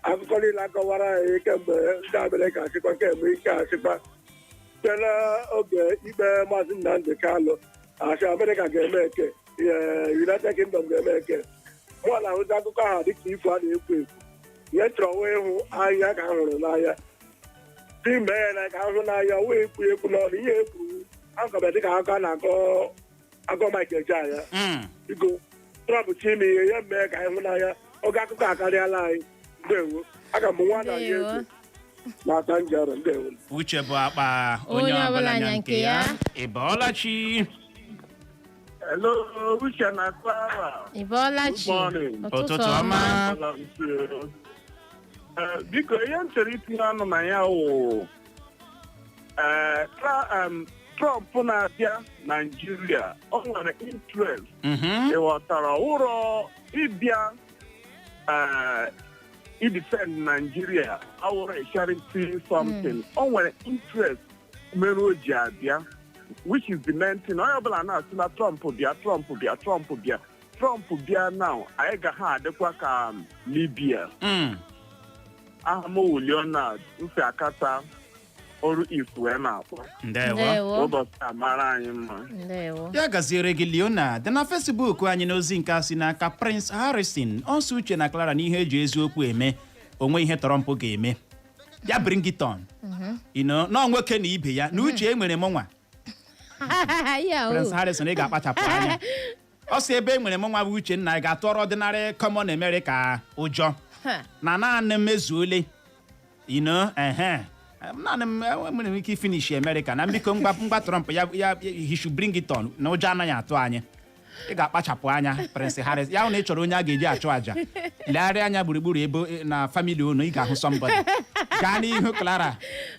Akụkọ niile akọwara anyị kemgbe ndị Amerịka asịkwa, kemgbe ike asịkwa site n'oge ikpe Maazị Nnamdị Kanụ, asị Amerịka ga-eme eke, ee, United Kingdom ga-eme eke. Mụ na ahụzi akụkọ ahụ dịka ifo a na-ekwu ekwu. Ihe m chọrọ nwa ịhụ anya ka m hụrụ n'anya si mee ya na ka ahụ n'anya wee ekwu ekwu n'ọnụ ihe ekwuru akọbịa dịka akụkọ a na-akọ akọ Mike Ejeagha. Biko, Trump chi ime ihe ya mee ka anyị hụ n'anya. Oge akụkọ akarịala anyị. Ndewo, aga m nwa na ya Ndewo. eze na-ata njara. Ndewo. Uche bụ akpa onye ọbụla nya nke ya. Ị bọọlachi. Hello, Uche na Clara. Ị bọọlachi. Good morning. Ụtụtụ ọma. Biko, ihe m chọrọ itinye ọnụ na ya wụ Trump na-abịa Naijiria, ọ nwere interest. Ị ghọtara ụrọ ịbịa idefend Nigeria awụrụ a charity something. O nwere interest mere o ji abịa, which is the main thing. Onye ọbụla na-asị na Trump bịa, Trump bịa, Trump bịa, Trump bịa now, anyị ga ha adịkwa ka Libya. Aha m wụ Leonard mfe akata ọrụ East wee na-akpọ. Ndewo. Ndewo. Ụbọchị a mara anyị mma. Ndewo. Ya gaziere gị, Leonard. Na Facebook anyị, n'ozi nke a si n'aka Prince Harrison ọsọ, Uche na Clara, n'ihe eji eziokwu eme onwe ihe Trump ga-eme ya, bring it on. You know, nọọ nwoke na ibe ya na uche enwere m nwa. Ya o. Prince Harrison, ị ga-akpachapụ anya. Ọ sị ebe enwere m nwa bụ Uchenna, ị ga-atụọrọ ordinary common America ụjọ. Ha. Na naanị m ezuole, you know, ehe, naanị m enwere m ike ifinish America na mbiko ngwa ngwa. Trump ya ya, he should bring it on, na ụjọ anaghị atụ anyị. Ị ga-akpachapụ anya, Prince Harris. Ya hụ na ị chọrọ onye a ga-eji achụ àjà, legharịa anya gburugburu ebe na family unu, ị ga-ahụ somebody. Gaa n'ihu, Clara.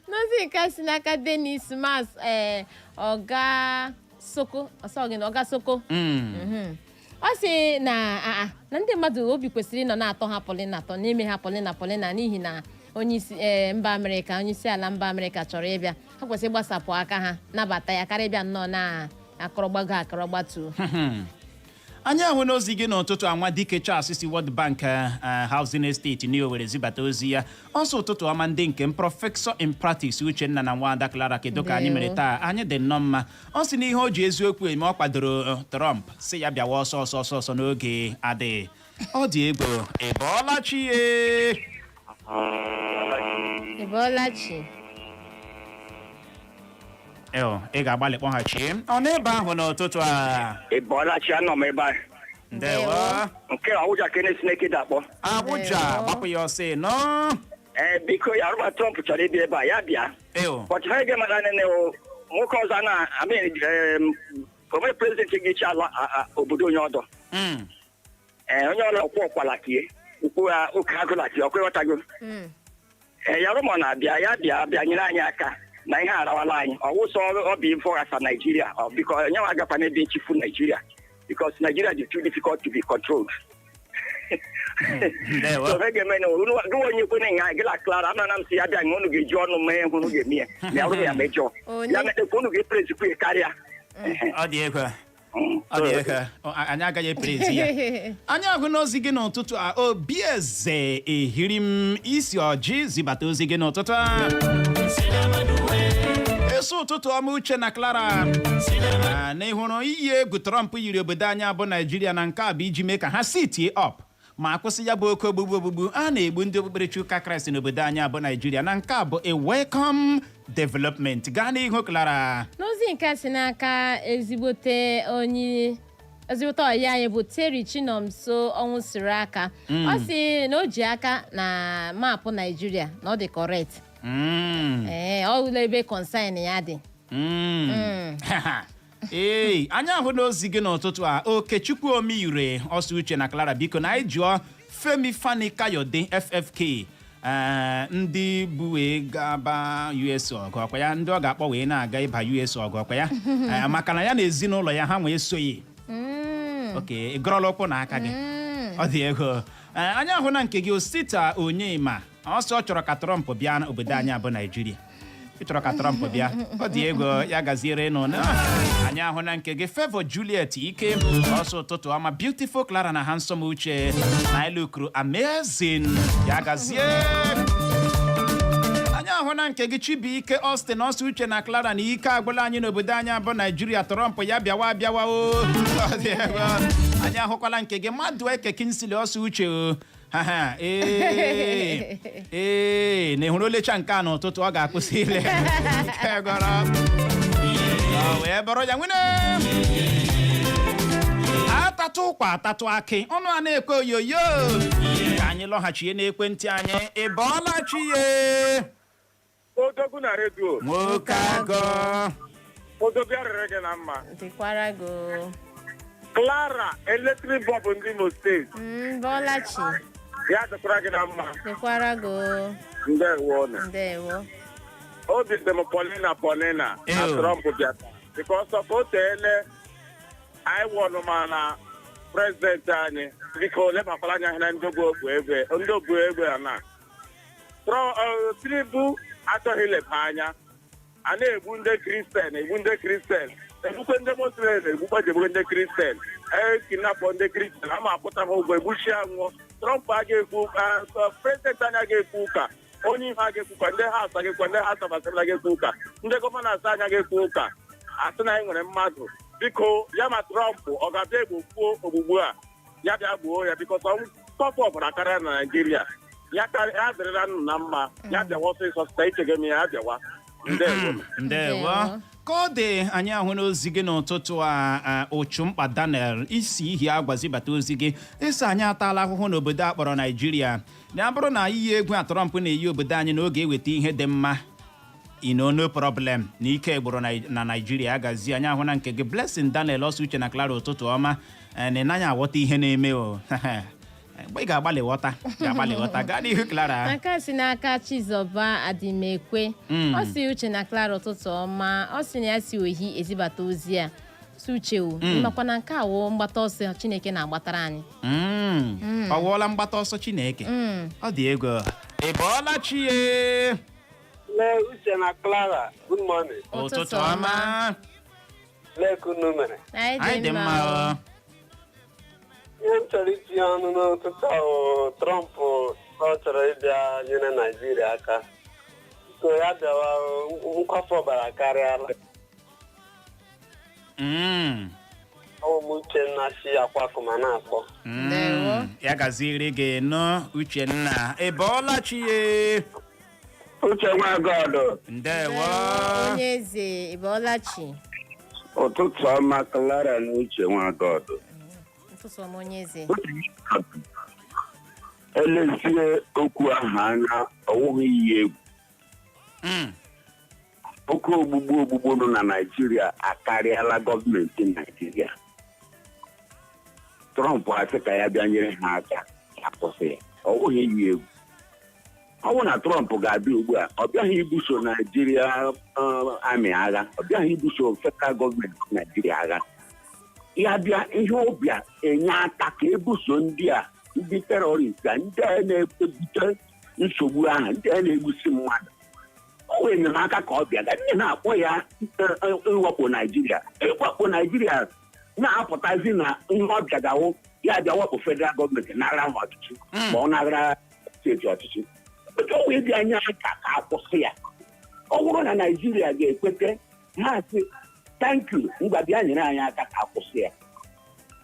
N'ozi nke si n'aka Denis Mas, ee, ọga Soko, ọsọ gị na ọga Soko. Ọ sị na na ndị mmadụ obi kwesịrị ịnọ na-atọ ha Polina atọ n'ime ha Polina Polina, n'ihi na onye isi ee mba Amerịka, onye isi ala mba Amerịka chọrọ ịbịa. Ha kwesịrị ịgbasapụ aka ha nabata ya karịa ịbịa nnọọ na akọrọgbago akọrọgbatuo. Anyị ahụ n'ozi gị n'ụtụtụ anwa. Dike Charles si World Bank Housing Estate ní Owerri zibata ozi ya. Ọsọ, ụtụtụ ọma ndị nke m, Professor in Practice Uchenna na nwada Clara, kedu ka anyị mere taa? Anyị dị nnọọ mma. Ọ sị na ihe o ji eziokwu eme, ọ kwadoro Trump, si ya bịawa ọsọ ọsọ ọsọ ọsọ n'oge adịghị. Ọ dị egwu. Ị bọọla chi ye? Ị bọọla chi. Eo, ị ga-agbalị kpọghachie. Ọ n'ebe ahụ n'ụtụtụ a. Ị bọọla chi, anọ m ebe a. Ndewo. Nke Abuja kene Sineke dakpọ. Abuja. Ndewo. Gbapụ ya ọsọ nọ. Ee, biko, ya arụma Trump chọrọ ịbịa ebe a, ya bịa. Eo. But ha ga mara nene o nwoke ọzọ na amin onwe president ga-echi ala obodo onye ọdọ. Ee, onye ọla ọkwọ ọkwala kie ukwu ya oke agụla tie ọkwa, ịghọtago? Ee, ya rụma na-abịa, ya bịa bịa nyere anyị aka na ihe arawala anyị ọwụsọ ọ bụ ịfọghasa Naijiria ọ biko onye nwa agakwa n'ebe nchifu Naijiria, because Nigeria is too difficult to be controlled. Ndewo. So ha ga-eme na gụwa onye kwe na nga gịla Clara ama na m si ya bịa nga unu ga-eji ọnụ mee ihe unu ga-eme ya na ya rụrụ ya mejọọ. Onye? Ya mete ka unu ga-eprezikwu ya karịa. Ọ dị egwu, ọ dị egwu. Anyị agaghị eperezi ya. Anyị ahụ n'ozi gị n'ụtụtụ a. Obi Eze ehiri m isi ọjị zibata ozi gị n'ụtụtụ a. Esi ụtụtụ ọma, Uche na Clara. Na ị hụrụ iyi egwu Trump yiri obodo anyị bụ Naijiria, na nke a bụ iji mee ka ha sitie up ma kwụsị ya bụ oke ogbugbu ogbugbu a na-egbu ndị okpukperechi ụka Kraịst n'obodo anyị bụ Naijiria, na nke a bụ a welcome development. Gaa n'ihu, Clara. N'ozi nke a si n'aka ezigbote onye, ezigbote ọyị anyị bụ Terry Chinomso ọnwụ siri aka, ọ sị na o ji aka na map Naijiria na ọ dị correct. Ee, ọ hụla ebe concern ya dị. Ee, anyị ahụ n'ozi gị n'ụtụtụ a. Okechukwu Omeire ọsọ, Uche na Clara, biko na anyị jụọ Femi Fani Kayode FFK, ndị bụ wee gaba US ọgụ, ọkwa ya ndị ọ ga-akpọ wee na-aga ịba US ọgụ, ọkwa ya maka na ya na ezinụlọ ya ha nwee soghị. Oke ịgọrọla ụkwụ na aka gị, ọ dị ego. Anyị ahụ na nke gị, Osita Onyema ọsọ, ọ chọrọ ka Trump bịa n'obodo anyị abụ Naijiria. Ị chọrọ ka Trump bịa, ọ dị ego, ya gaziere nụ. Anyị ahụ na nke gị, Favor Juliet Ike ọsọ, ụtụtụ ọma, beautiful Clara na handsome Uche, na ịlụkuru amazing, ya gazie. Anyị ahụ na nke gị, Chibuike Austin ọsọ, Uche na Clara, na ike agwụla anyị n'obodo anyị abụ Naijiria. Trump ya bịawa abịawa o. Ọ dị ego. Anyị ahụkwala nke gị, Mmadụ Eke Kinsili ọsọ, Uche o, ha ha, ee ee, na ịhụrụ olecha nke a n'ụtụtụ, ọ ga-akwụsị ile nke gọrọ. Ọ wee bụrụ ya nwene atatụ ụkwa atatụ akị ọnụ a na-ekwe oyoyo. Ka anyị lọghachie n'ekwentị anyị. Ị bọọla chi ye? Odogwu na redio. Nwoke agụ. Odogwu, arịrị gị na mma. Dịkwara gị o. Clara electric bulb ndị Imo Steeti. Bọlachi. Ya dịkwara gị na mma. Dịkwara gị o. Ndewo nụ. Ndewo. Obi dị m Paulina Paulina na Ew. Trump bịata because of o teele anyị wọnụ ma na president anyị, biko lebakwala anya na ndị ogbu egbe, ndị ogbu egbe a na Tinubu achọghị ileba anya. A na-egbu ndị Kristian, egbu ndị Kristian, egbukwe ndị Muslim, egbukwe jegbukwe ndị Kristian, e-kidnap ndị Kristian, ama akwụta ha ụgwọ, egbuchie nwụọ. Trump a ga-ekwu, president anyị ga-ekwu ụka, onye ihe a ga-ekwu ụka, ndị House ga-ekwu, ndị House of Assembly ga-ekwu ụka, ndị governors anyị ga-ekwu ụka, asị na anyị nwere mmadụ. Biko, ya ma Trump ọ ga-abịa egbokwuo ogbugbu a, ya bịa gbuo ya, biko tọpụ ọbara karịa na Naijiria. Ya ya dịrịla nnụ na mma, ya bịawa ọsịsọ site ichege m ya, ya bịawa. Ndewo. Ndewo. Ka ọ dị, anyị ahụ n'ozi gị n'ụtụtụ a, Ụchụmkpa Daniel isi ihi agwazibata ozi gị, ịsị anyị ataala ahụhụ n'obodo a kpọrọ Naijiria, na ya bụrụ na iyi egwu a Trump na-eyi obodo anyị na oge eweta ihe dị mma, ino no problem, na ike gburu na Naijiria agazi. Anyị ahụ na nke gị, Blessing Daniel ọsọ, Uche na Clara, ụtụtụ ọma. Na ị naghị aghọta ihe na-eme o. Mgbe ị ga-agbalị ghọta, ga-agbalị ghọta. Gaa n'ihu, Clara. Aka si n'aka Chizọba Adimekwe. Ọ si, Uche na Clara, ụtụtụ ọma. Ọ sị na ya si ohi ezibata ozi a. Si Uche o, makwa na nke a wụ mgbata ọsọ Chineke na-agbatara anyị. Ọ wụọla mgbata ọsọ Chineke. Ọ dị ego. Ị bọọla chi ye? Lee, Uche na Clara, good morning. Ụtụtụ ọma. Lee ka unu mere. Anyị dị mma o. Ihe m chọrọ itinye ọnụ n'ụtụtụ ahụ, Trump ọ chọrọ ịbịa nyere Naijiria aka. Biko ya bịawa, nkwafu ọbara karịala. Ọ bụ m Uchenna si Akwakụma na-akpọ. Ndewo. Ya gaziere gị nụ, Uchenna. Ị bọọla chi ye? Uche nwa God. Ndewo. Onye eze, ị bọọla chi? Ụtụtụ ọma, Clara na Uche nwa God. Ụtụtụ ọma, onye eze. Elezie okwu ahụ anya, ọwụghị iyi egwu. Oke ogbugbu ogbugbu nọ na Naijiria akarịala gọọmenti Naijiria. Trump asị ka ya bịa nyere ha aka akwụsị ya, ọ bụghị iyi egwu. Ọ bụrụ na Trump ga-abịa ugbu a, ọ bịaghị ibuso Naijiria amị agha, ọ bịaghị ibuso federal gọọmenti Naijiria agha. Ya bịa, ihe ọbịa enye aka ka ebuso ndị a, ndị terrorist a, ndị a na-ebute nsogbu ahụ, ndị a na-egbusi mmadụ. O nwere enyemaka ka ọ bịa ga ndị na-akpọ ya ịwakpo Naijiria, ịwakpo Naijiria na-apụtazi na ihe ọ bịagawo ya bịa wakpo federal gọọmenti, nara ha ọchịchị ma ọ nara steeti ọchịchị. Otu o wee dị anya aka ka akwụsị ya. Ọ bụrụ na Naijiria ga-ekwete ha sị, "Thank you, ngwa, bịa nyere anyị aka ka akwụsị ya."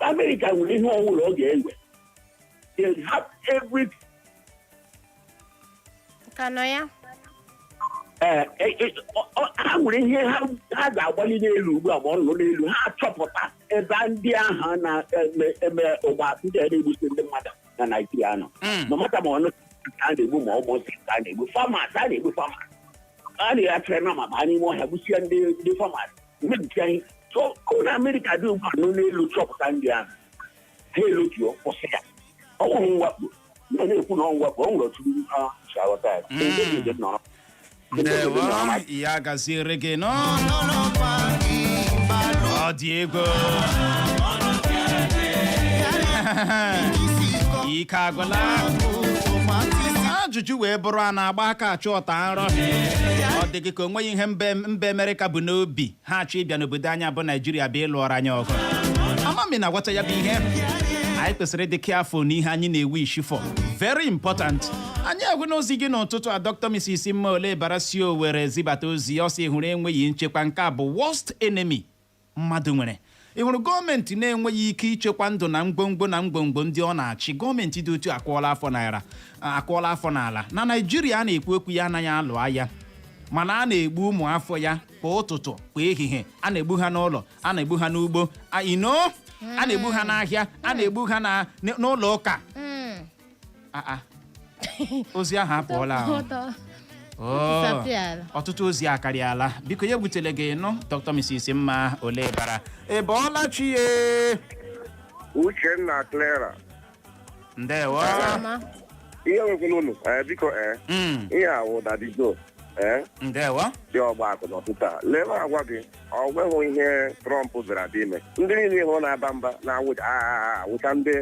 Amerịka nwere ihe ọbụla ọ ga-ewe. They have every Ka nọ ya. Ee, ha nwere ihe ha ga-agbali n'elu ugbu a, ma ọ nọ n'elu ha achọpụta ebe ndị ahụ na-eme eme ụgba ndị a na-egbusi ndị mmadụ na Naijiria nọ. No matter ma ọnụ a na-egbu, ma ọ bụ a na-egbu farmers, a na-egbu farmers, a na-achịrị na ma baa n'ime ọhịa gbusie ndị farmers, mebisia ihe. So ọ na Amerịka dị ugbu a nọ n'elu chọpụta ndị ahụ, ha elotuo kwụsị ya. Ọ nwụrụ mwakpo ndị na-ekwu na ọ mwakpo, ọ nwere otu ha si aghọta ya. Ndị nọrọ. Ndewo, ya gaziere gị nọ. Ọ dị ego, ike agwụla. Ajụjụ wee bụrụ, a na-agba aka achụ ọta nrọ? Ọ dị gị ka o nweghị ihe mba Amerịka bụ n'obi ha achọ ịbịa n'obodo anyị bụ Naijiria bụ ịlụ ọrụ anyị ọgụ? Amami na agwata ya bụ ihe anyị kwesịrị ịdị careful n'ihe anyị na-ewe isi for. Very important. Anyị ahụ n'ozi gị n'ụtụtụ a, Dr. Mrs. Mmaole bara si Owere zibata ozi. Ọ sị, hụrụ enweghị nchekwa, nke a bụ worst enemy mmadụ nwere. Ị hụrụ gọọmenti na-enweghị ike ichekwa ndụ na ngwongwo na ngwongwo ndị ọ na-achị, gọọmenti dị otu akụọla afọ naira, akụọla afọ n'ala. Na Naijiria a na-ekwu okwu ya anaghị alụ agha, mana a na-egbu ụmụ afọ ya kwa ụtụtụ, kwa ehihie. A na-egbu ha n'ụlọ, a na-egbu ha n'ugbo, ino a na-egbu ha n'ahịa, a na-egbu ha n'ụlọ ụka. Ah, ah. Ozi ahụ apụọla ahụ. Ụtọ. Oh, Disappear. Ọtụtụ ozi akarịala. Biko, ya butere gị nụ, Dr. Mrs. Mma ole bara. Ị bọọla chi ye? Uchenna, Clara. Ndewo. Ama. Ihe nwekwara unu, biko, ihe a wụ Daddy Joe, Ndewo. dị ọgba akụ n'ọtụtụ a. Lee, m agwa gị, ọ nweghị ihe Trump bịara dị ime. Ndị niile hụrụ na-aba mba na-awụcha awụcha, ndị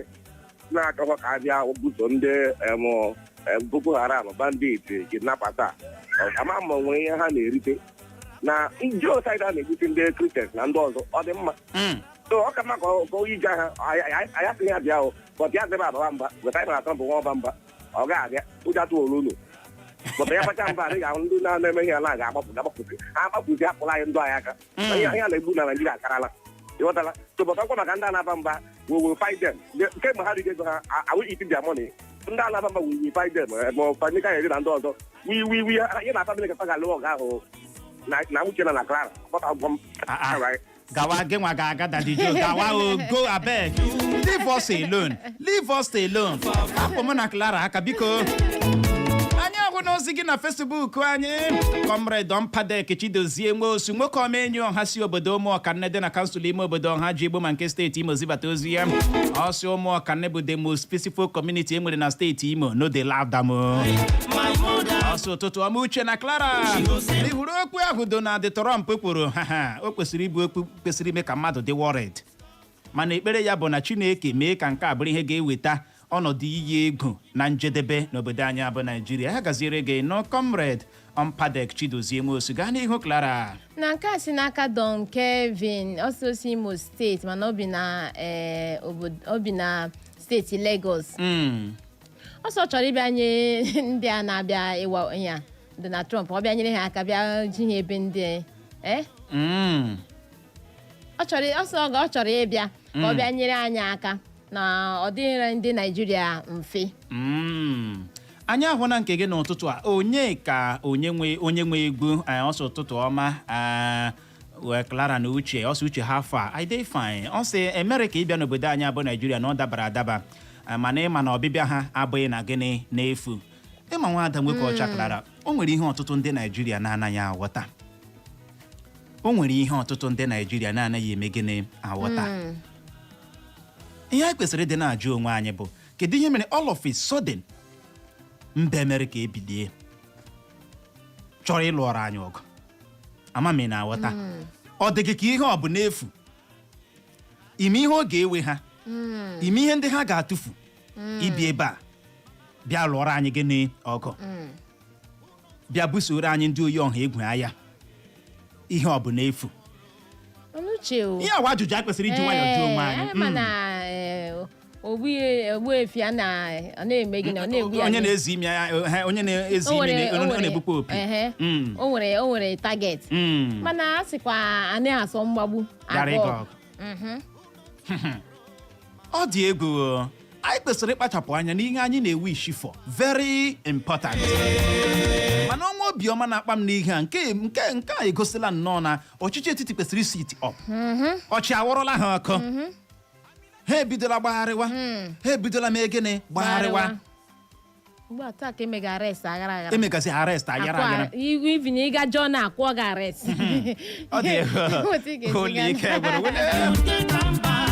na-achọkwa ka abịa buso ndị em, Boko Haram, bandit, kidnapper taa, ama ma nwere ihe ha na-erite na genocide a na-egbute ndị Christians na ndị ọzọ. Ọ dị mma. So ọ ka mma ka o ije ha anyị asịghị ya bịa o, but ya debe ababa mba weta anyị mara Trump nwa ọba mba, ọ ga-abịa. Ụjọ atụ olu unu, but ya kpacha mba, adịghị ahụ ndị na-eme ihe ala ga-agbapụ, ga-agbapụzi ha, agbapụzi, hapụla anyị ndụ anyị aka. Ihe ihe a na-egbu na Naijiria akarala, ịghọtala? So but ọkwa maka ndị a na-aba mba, we will fight them. Kemgbe ha rigo ego ha, are we eating their money? Ndị a na-aba mba, we will fight them. Ma ọ Fani Kayode na ndị ọzọ, we ya na family ka ga-alụ ọgụ ahụ na Uche na Clara kpọta ụgwọ m. Ah, ah. Alright. Gawa, gị nwa ga-aga. Daddy Joe, gawa o. Go abeg, leave us alone, leave us alone. Hapụ mụ na Clara aka, biko. Anyị ahụ n'ozi gị na Facebook anyị. Comrade Mpadek Chidozie Nwosu, nwoke ọma enyi ọha si obodo Ụmụọkanne dị na kansụl ime obodo Ọha ji Igbo ma nke steeti Imo zibata ozi ya. Ọ sị, Ụmụọkanne bụ the most peaceful community e nwere na steeti Imo. No dey laugh them o. Ọsọ ụtụtụ ọma, Uche na Clara. Ị hụrụ okwu ahụ Donald Trump kwuru? Ha ha, o kwesịrị ịbụ okwu kwesịrị ime ka mmadụ dị worried, mana ekpere ya bụ na Chineke mee ka nke a bụrụ ihe ga-eweta ọnọdụ iyi egwu na njedebe n'obodo anyị abụ Naijiria. Ha gaziere gị nọ, Comrade Ompadek Chidozie Nwosu. Gaa n'ihu, Clara. Na nke a si n'aka Don Kevin, ọsọ Imo Steeti, mana o bi na steeti Lagos. Ọsọ chọrọ ịbịa nye ndị a na-abịa ịwa ya Donald Trump, ọ bịa nyere ha aka, bịa ji ha ebe ndị ọ chọrọ ọsọ ọ chọrọ ịbịa ka ọ bịa nyere anyị aka na ọ dịghịrị ndị Naijiria mfe. Anyị ahụla nke gị n'ụtụtụ a. Onye ka onye nwe egwu? Ọsọ ụtụtụ ọma, wee Clara na Uche. Ọsọ Uche, ha afọ a I dey fine. Ọ sị Amerịka ịbịa n'obodo anyị abụ Naijiria na ọ dabara adaba. Mana ịma na ọbịbịa ha abụghị na gịnị n'efu. Ịma nwa ada nwoke ọcha Clara, o nwere ihe ọtụtụ ndị Naijiria na-anaghị aghọta. O nwere ihe ọtụtụ ndị Naijiria na-anaghị eme gịnị aghọta. Ihe anyị kwesịrị ịdị na-ajụ onwe anyị bụ, kedu ihe mere all of a sudden mba Amerịka ebilie chọrọ ịlụ ọrụ anyị ọgụ? Ama m ị na-aghọta. Ọ dị gị ka ihe ọ bụ n'efu? Ime ihe ọ ga-ewe ha, ime ihe ndị ha ga-atụfu ibi ebe a bịa lụọrọ anyị gịnị ọgụ? Bịa busoro anyị ndị oyi ọha egwu agha, ihe ọ bụ n'efu? Uche o. Ihe awa ajụjụ a kwesịrị iji nwayọọ jụọ onwe anyị. Ee, mana ogbuefi a ọ na-eme gịnị? Ọ na-egbu ya Onye gịnị? na-ezi imi ya, onye na-ezi O imi nwere- ọ na-egbukwa opi. Ehe. O nwere target. Mana a sịkwa a na-asọ mgbagbu Gara abụọ. ịga ọgụ. Ọ dị egwu o. Anyị kwesịrị ịkpachapụ anya n'ihe anyị na-ewu isi for, very important. Mana ọnwa obiọma na-akpa m n'ihe a, nke a egosila nnọọ na ọchịchị etiti kwesịrị isi it up. Ọchị awụrụla ha ọkụ, ha ebidola gbagharịwa, ha ebidola mee gịnị? Gbagharịwa. Ugbu a taa ka emega arrest aghara aghara. Emegazi arrest aghara aghara. Even ịga jọọ na akwụọ gị arrest. Ọ dị egwu. Otu ị ga-esi Ụlọ gaa. ike gwụrụ. Wele.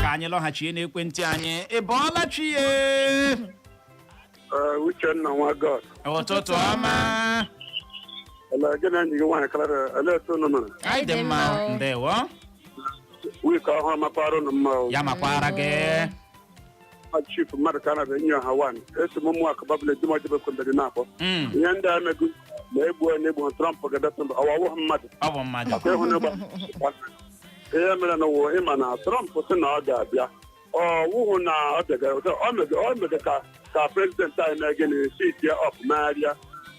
Ka anyị lọghachie n'ekwentị anyị. Ị bọọla chi ye? Uchenna nwa God. Ụtụtụ ọma. Ele gị na enyi gị nwaanyị Clara, ele etu unu mere? Anyị dị mma. O. Ndewo. Week ọhụrụ makwara unu mma o. Ya makwara gị. Chief mmadụ ka a na enyi ọha wan esi m ụmụ akụ babụla ejimọjebe kwendere na-akpọ. Ihe ndị a emego ma egbuo na egbu Trump ga-edetụ mba ọwa ọwụghị mmadụ. Ọ bụ mmadụ. Akwa ịhụ n'ịgba ihe mere na ụwa, ịma na Trump sị na ọ ga-abịa, ọ wụhụ na ọ bịagara, ọ mega ka president anyị mee gịnị? Sit ya up, megharịa.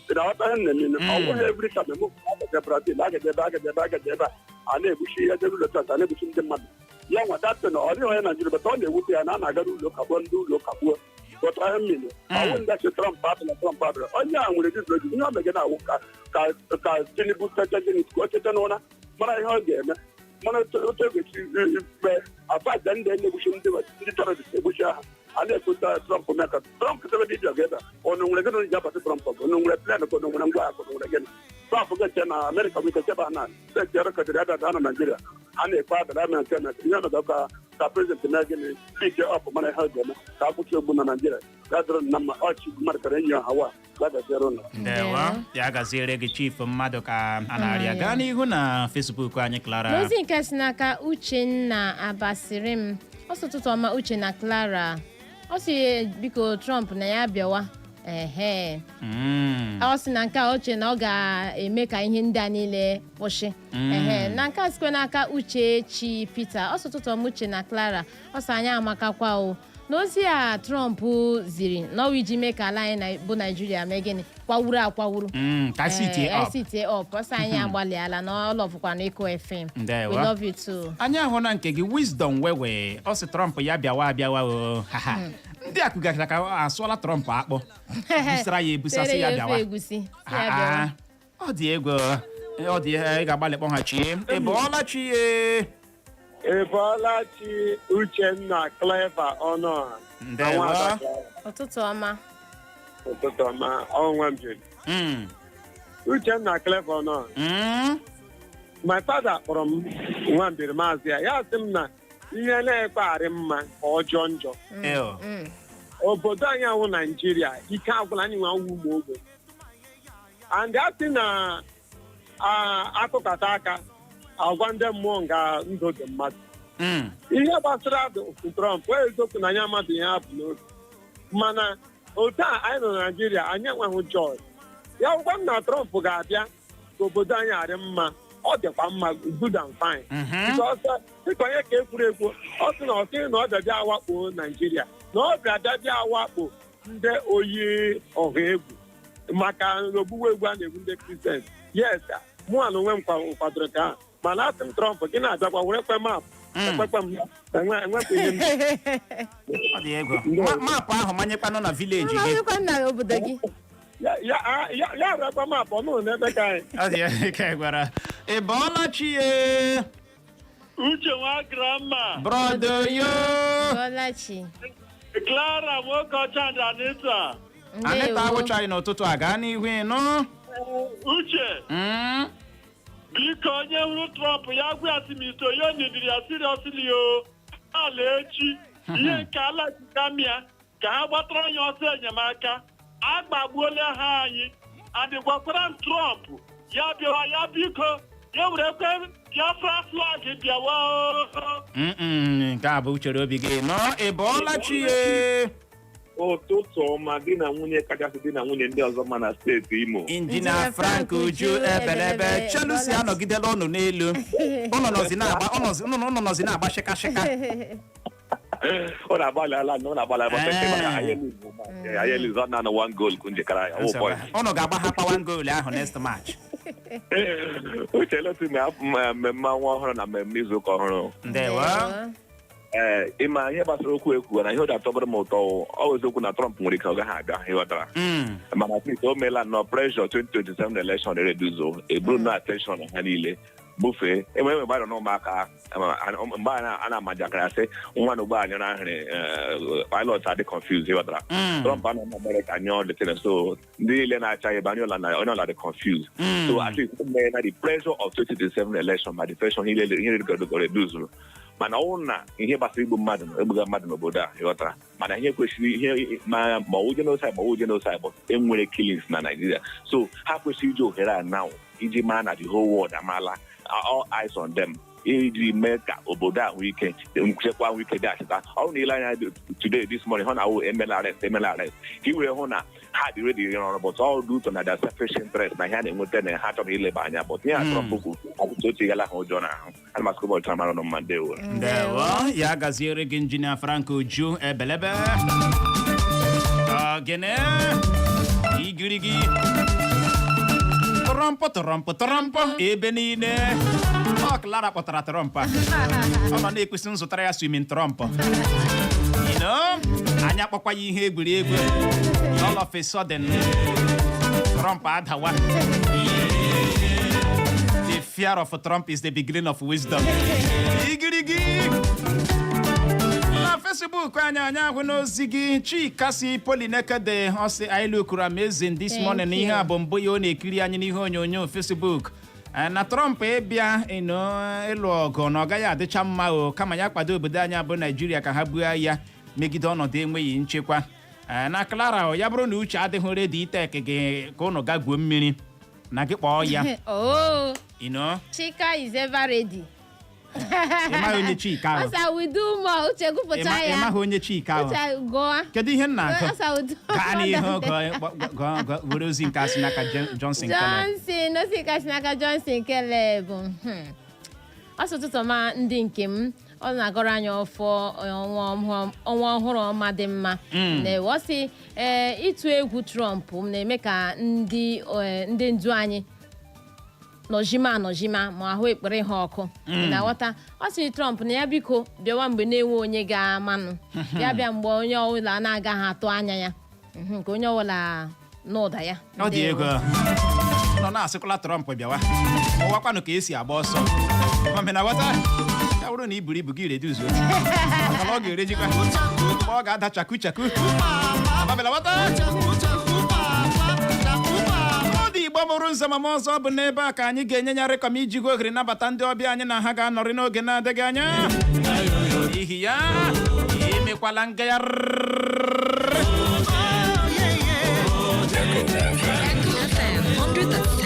Ị na-aghọta ihe m na-eme? Ọ wụghị every time eme agaje Brazil, agaje ebe, agaje ebe, agaje ebe a na-egbuchi ihe jere ụlọ chọọchị, a na-egbuchi ndị mmadụ. Ya nwa datị na ọ dịghị onye Naijiria bata, ọ na-ewute ya na a na-aga n'ụlọ ụka gbuo ndị ụlọ ụka gbuo. Ghọta ihe mmiri ọwụ ndị achị Trump abịara, Trump abịara, onye a nwere dizil ihe ọ mege na-awụ ka Tinubu teche gịnị, ka o chete n'ụra, mara ihe ọ ga-eme, mana otu otu ga-esi ikpe abaja ndị na-egbuchi ndị terrorist egbuchi ha a na-ekwuta Trump mee ka Trump sebe dị ebe a. Ọnụ nwere gịnị ji abata Trump? Ọnụ nwere plan ka ọnụ nwere ngwa agha ka ọnụ nwere gịnị? Trump ga-eche na Amerịka nwere ike chebe ha na steeti rekọdịrị abịa na Naijiria a na-ekwe abịara ama nke mere ihe ọnọdụ ka president mee gịnị? Pick up, mara ihe ọ ga-eme ka akwụsị ogbu na Naijiria. Ya dịrị na mma. Ọchị mmadụ kara enyi ọha wa ya gaziere ụlọ. Ndewo, ya gaziere gị, Chief mmadụ ka a na-arịa. Gaa n'ihu na Facebook anyị, Clara. N'ozi nke si n'aka Uchenna abasiri m, ọsọ ụtụtụ ọma, Uche na Clara. Ọ sị biko Trump na ya bịawa, ehe. Ọ sị na nke a oche na ọ ga-eme ka ihe ndị a niile kwụsị, ehe. Na nke a sikwa n'aka Uchechi Peter, ọsọ ụtụtụ ọma, Uche na Clara. Ọ sị anyị amakakwa o n'ozi a Trump ziri n'ọwa iji mee ka ala anyị bụ Naijiria mee gịnị? Kwawuru akwawuru. Ka sit up. Sit up. Ọ sị anyị agbalịala na ọ lọvụkwa na Eko FM. Ndewo. We love you too. Anyị ahụ na nke gị, Wisdom wewe, ọ sị Trump ya bịawa abịawa o. Haha. Ndị a kwugachara ka asụọla Trump akpọ, busara ya ebusasị Tere ya ya ofe bịawa. egusi, sị ya bịawa. Ah, ọ dị egwu, ọ dị ihe ị ga-agbalị kpọghachie. Ị bọọla chi ye? Ị bọọla chi, Uchenna, Clever Ọnụọha. Ndewo. Ụtụtụ ọma. Ụtụtụ ọma, ọnwa m jiri. Uchenna, Clever Ọnụọha. My father kpọrọ m nwambiri maazị ya, ya sị m na ihe na-ekpegharị mma ka ọ jọọ njọ. Ew. Obodo anyị awụ Naijiria, ike agwụla anyị nwa ụmụ ogbe and a sị na akụkata aka agwa ndị mmụọ nga ndụ dị mmadụ. Ihe gbasara Trump, o eziokwu na anyị amadụ ihe ha bụ n'obi, mana otu a anyị nọ na Naijiria, anyị enweghị joy. Ya gwụkwa m na Trump ga-abịa ka obodo anyị arị mma, ọ dịkwa mma, good and fine. Because, dịka onye ka ekwuru ekwu, ọ sị na ọ sịghị na ọ bịa bịa awakpo Naijiria, na ọ bịa bịa bịa awakpo ndị oyi ọha egwu maka ogbugbu egwu a na-egbu ndị Kristian. Yes, mụ na onwe m kwadoro ka ha, mana asị m Trump gị na-abịakwa were kwe map. Ekwekwe m enwekwa ihe m. Ọ dị egwu. Map ahụ manyekwanụ na village gị. Manyekwa na obodo gị. Ya rekwa map ọ nụrụ n'ebe ka anyị. Ọ dị egwu ka gwara. Ị bọọla chi ye? Uche nwa grandma. Brother yo. Bọlachi. Clara nwoke ọcha and Anita. Anịta. Ndewo. Awụchaghị n'ụtụtụ a, gaa n'ihu ịnụ. Uche, biko onye hụrụ Trump ya gwa ya sị Mr. Oyo nidiri ya seriously o ala echi ihe nke ala jikamia ka ha gbatara ya ọsọ enyemaka, agbagbuola ha. Anyị adịgwakwara m Trump ya bịawa, ya biko ya werekwe Biafra flag bịawa o. Mm-mm, nke a bụ uchere obi gị nọ. Ị bọọla chi ye? Ụtụtụ ọma, di na nwunye kachasị di na nwunye ndị ọzọ ma na steeti Imo. Injinia Frank Uju Ebelebe, Chelsea anọgidela ụnụ n'elu, ụnụ nọzi na-agba ụnụ nọzi na-agba shịka shịka. Ọ na-agbalịala na ọ na-agbalị agbata nke maka anyị eluzo ọ na-anọ one goal ka njikara ya wụ point. Ụnụ ga-agba ha kpawa goal ahụ next match. Uche, letu mmemme ọnwa ọhụrụ na mmemme izu ụka ọhụrụ. Ndewo. Ee, ịma ihe gbasara okwu ekwu na ihe o ji atọbara m ụtọ wụ, ọ bụ eziokwu na Trump nwere ike ọ gaghị abịa, ịghọtara, mana at least o meela nnọọ pressure 2027 election ereduzo eburu nnọọ attention ha niile bufee enwe enwe gbadọ n'ụmụaka mgbe a na-amajakara asị nwa na ugbo anyị ahịrị pilot adị confused, ịghọtara. Trump anọ na Amerịka nyụọ the thing, so ndị niile na-acha ebe onye ọla na onye ọla dị confused. So at least o mee na the pressure of 2027 election ma the pressure ihe ihe reduzuru, mana ọ bụrụ na ihe gbasara igbu mmadụ egbuga mmadụ n'obodo a, ịghọtara, mana ihe kwesịrị ihe ma ọwụ genocide ma ọwụ genocide bụ enwere killings na Nigeria, so ha kwesịrị iji ohere a now iji mara na the whole world amaala, all eyes on them, iji mee ka obodo a nwee ike nchekwa, nwee ike dịghachita. Ọ bụrụ na ile anya today, this morning, hụ na awụ emela arrest, emela arrest, ka i were hụ na ha dị ready ịrụ ọrụ, but all due to na their selfish interest na ihe a na-enweta na ha chọrọ ileba anya, but ihe a Trump kwuru ọtụtụ otu ha ụjọ n'ahụ. Ana m asị ụbọchị mara nụ mma. Ndewo. Ndewo, ya gaziere gị, Injinia Frank Uju Ebelebe. Ogene igirigi Trump, Trump, Trump ebe niile. Ọ Clara kpọtara Trump a, ọ nọ na-ekwesị m zụtara ya swimming trump. Anyị akpọkwa ya ihe egwuregwu. All of a sudden, Trump adawa. The fear of Trump is the beginning of wisdom. Igirigi na Facebook anyị, anyị ahụ n'ozi gị. Chika si Polinekede, ọ sị anyị lookuru amazing this Thank morning. you. Ihe a bụ mbụ ya ọ na-ekiri anyị n'ihe onyonyo Facebook. Na Trump ịbịa ịnụ ịlụ ọgụ na ọ gaghị adịcha mma o, kama ya kwado obodo anyị bụ Naijiria ka ha buo ya megide ọnọdụ enweghị nchekwa. Na Clara, o ya bụrụ na Uche adịghị ready itek gị ka ụnụ ga gwuo mmiri na gị kpọọ ya. Oh, Ino Chika is ever ready. Ị maghị onye Chika ahụ? Asa we do more. Uche, gụpụta ya. Ị maghị onye Chika ahụ? Uche, gụọ. Kedu ihe m na-agụ? Asa we do Gaa more n'ihu. than Gụọ, gụọ, gụọ, were ozi nke a si n'aka Johnson Caleb. Johnson, ozi kasị n'aka Johnson Caleb. Ọ sị, ụtụtụ ọma, ndị nke m. Ọ na-agọrọ anyị ọfọ ọnwa ọhụrụ ọma dị mma. Na ọ sị, ee, ịtụ egwu Trump na-eme ka ndị ndu anyị nọjima anọjima ma ahụ ekpere ha ọkụ. Ị na-aghọta? Ọ sị Trump na ya biko bịawa mgbe na-enwe onye ga-amanụ ya, bịa mgbe onye ọbụla na-agaghị atụ anya ya, ka onye ọbụla n'ụda ya. Ọ dị Ndewo. ego nọ na-asịkwala Trump bịawa ụwakwanụ ka esi agba ọsọ mamena ghọta ya bụrụ na i buru ibu gị reduzuo maka na ọ ga-erejikwa mgbe ọ ga-ada chaku chaku mamena ghọta. Ọ dị Igbo mụrụ nzamama ọzọ bụ n'ebe a ka anyị ga-enye ya rịkọm iji gwa ohere nabata ndị ọbịa anyị na ha ga-anọrị n'oge na-adịghị anya. N'ihi ya, emekwala ngagharị. Echo FM. Echo FM 100.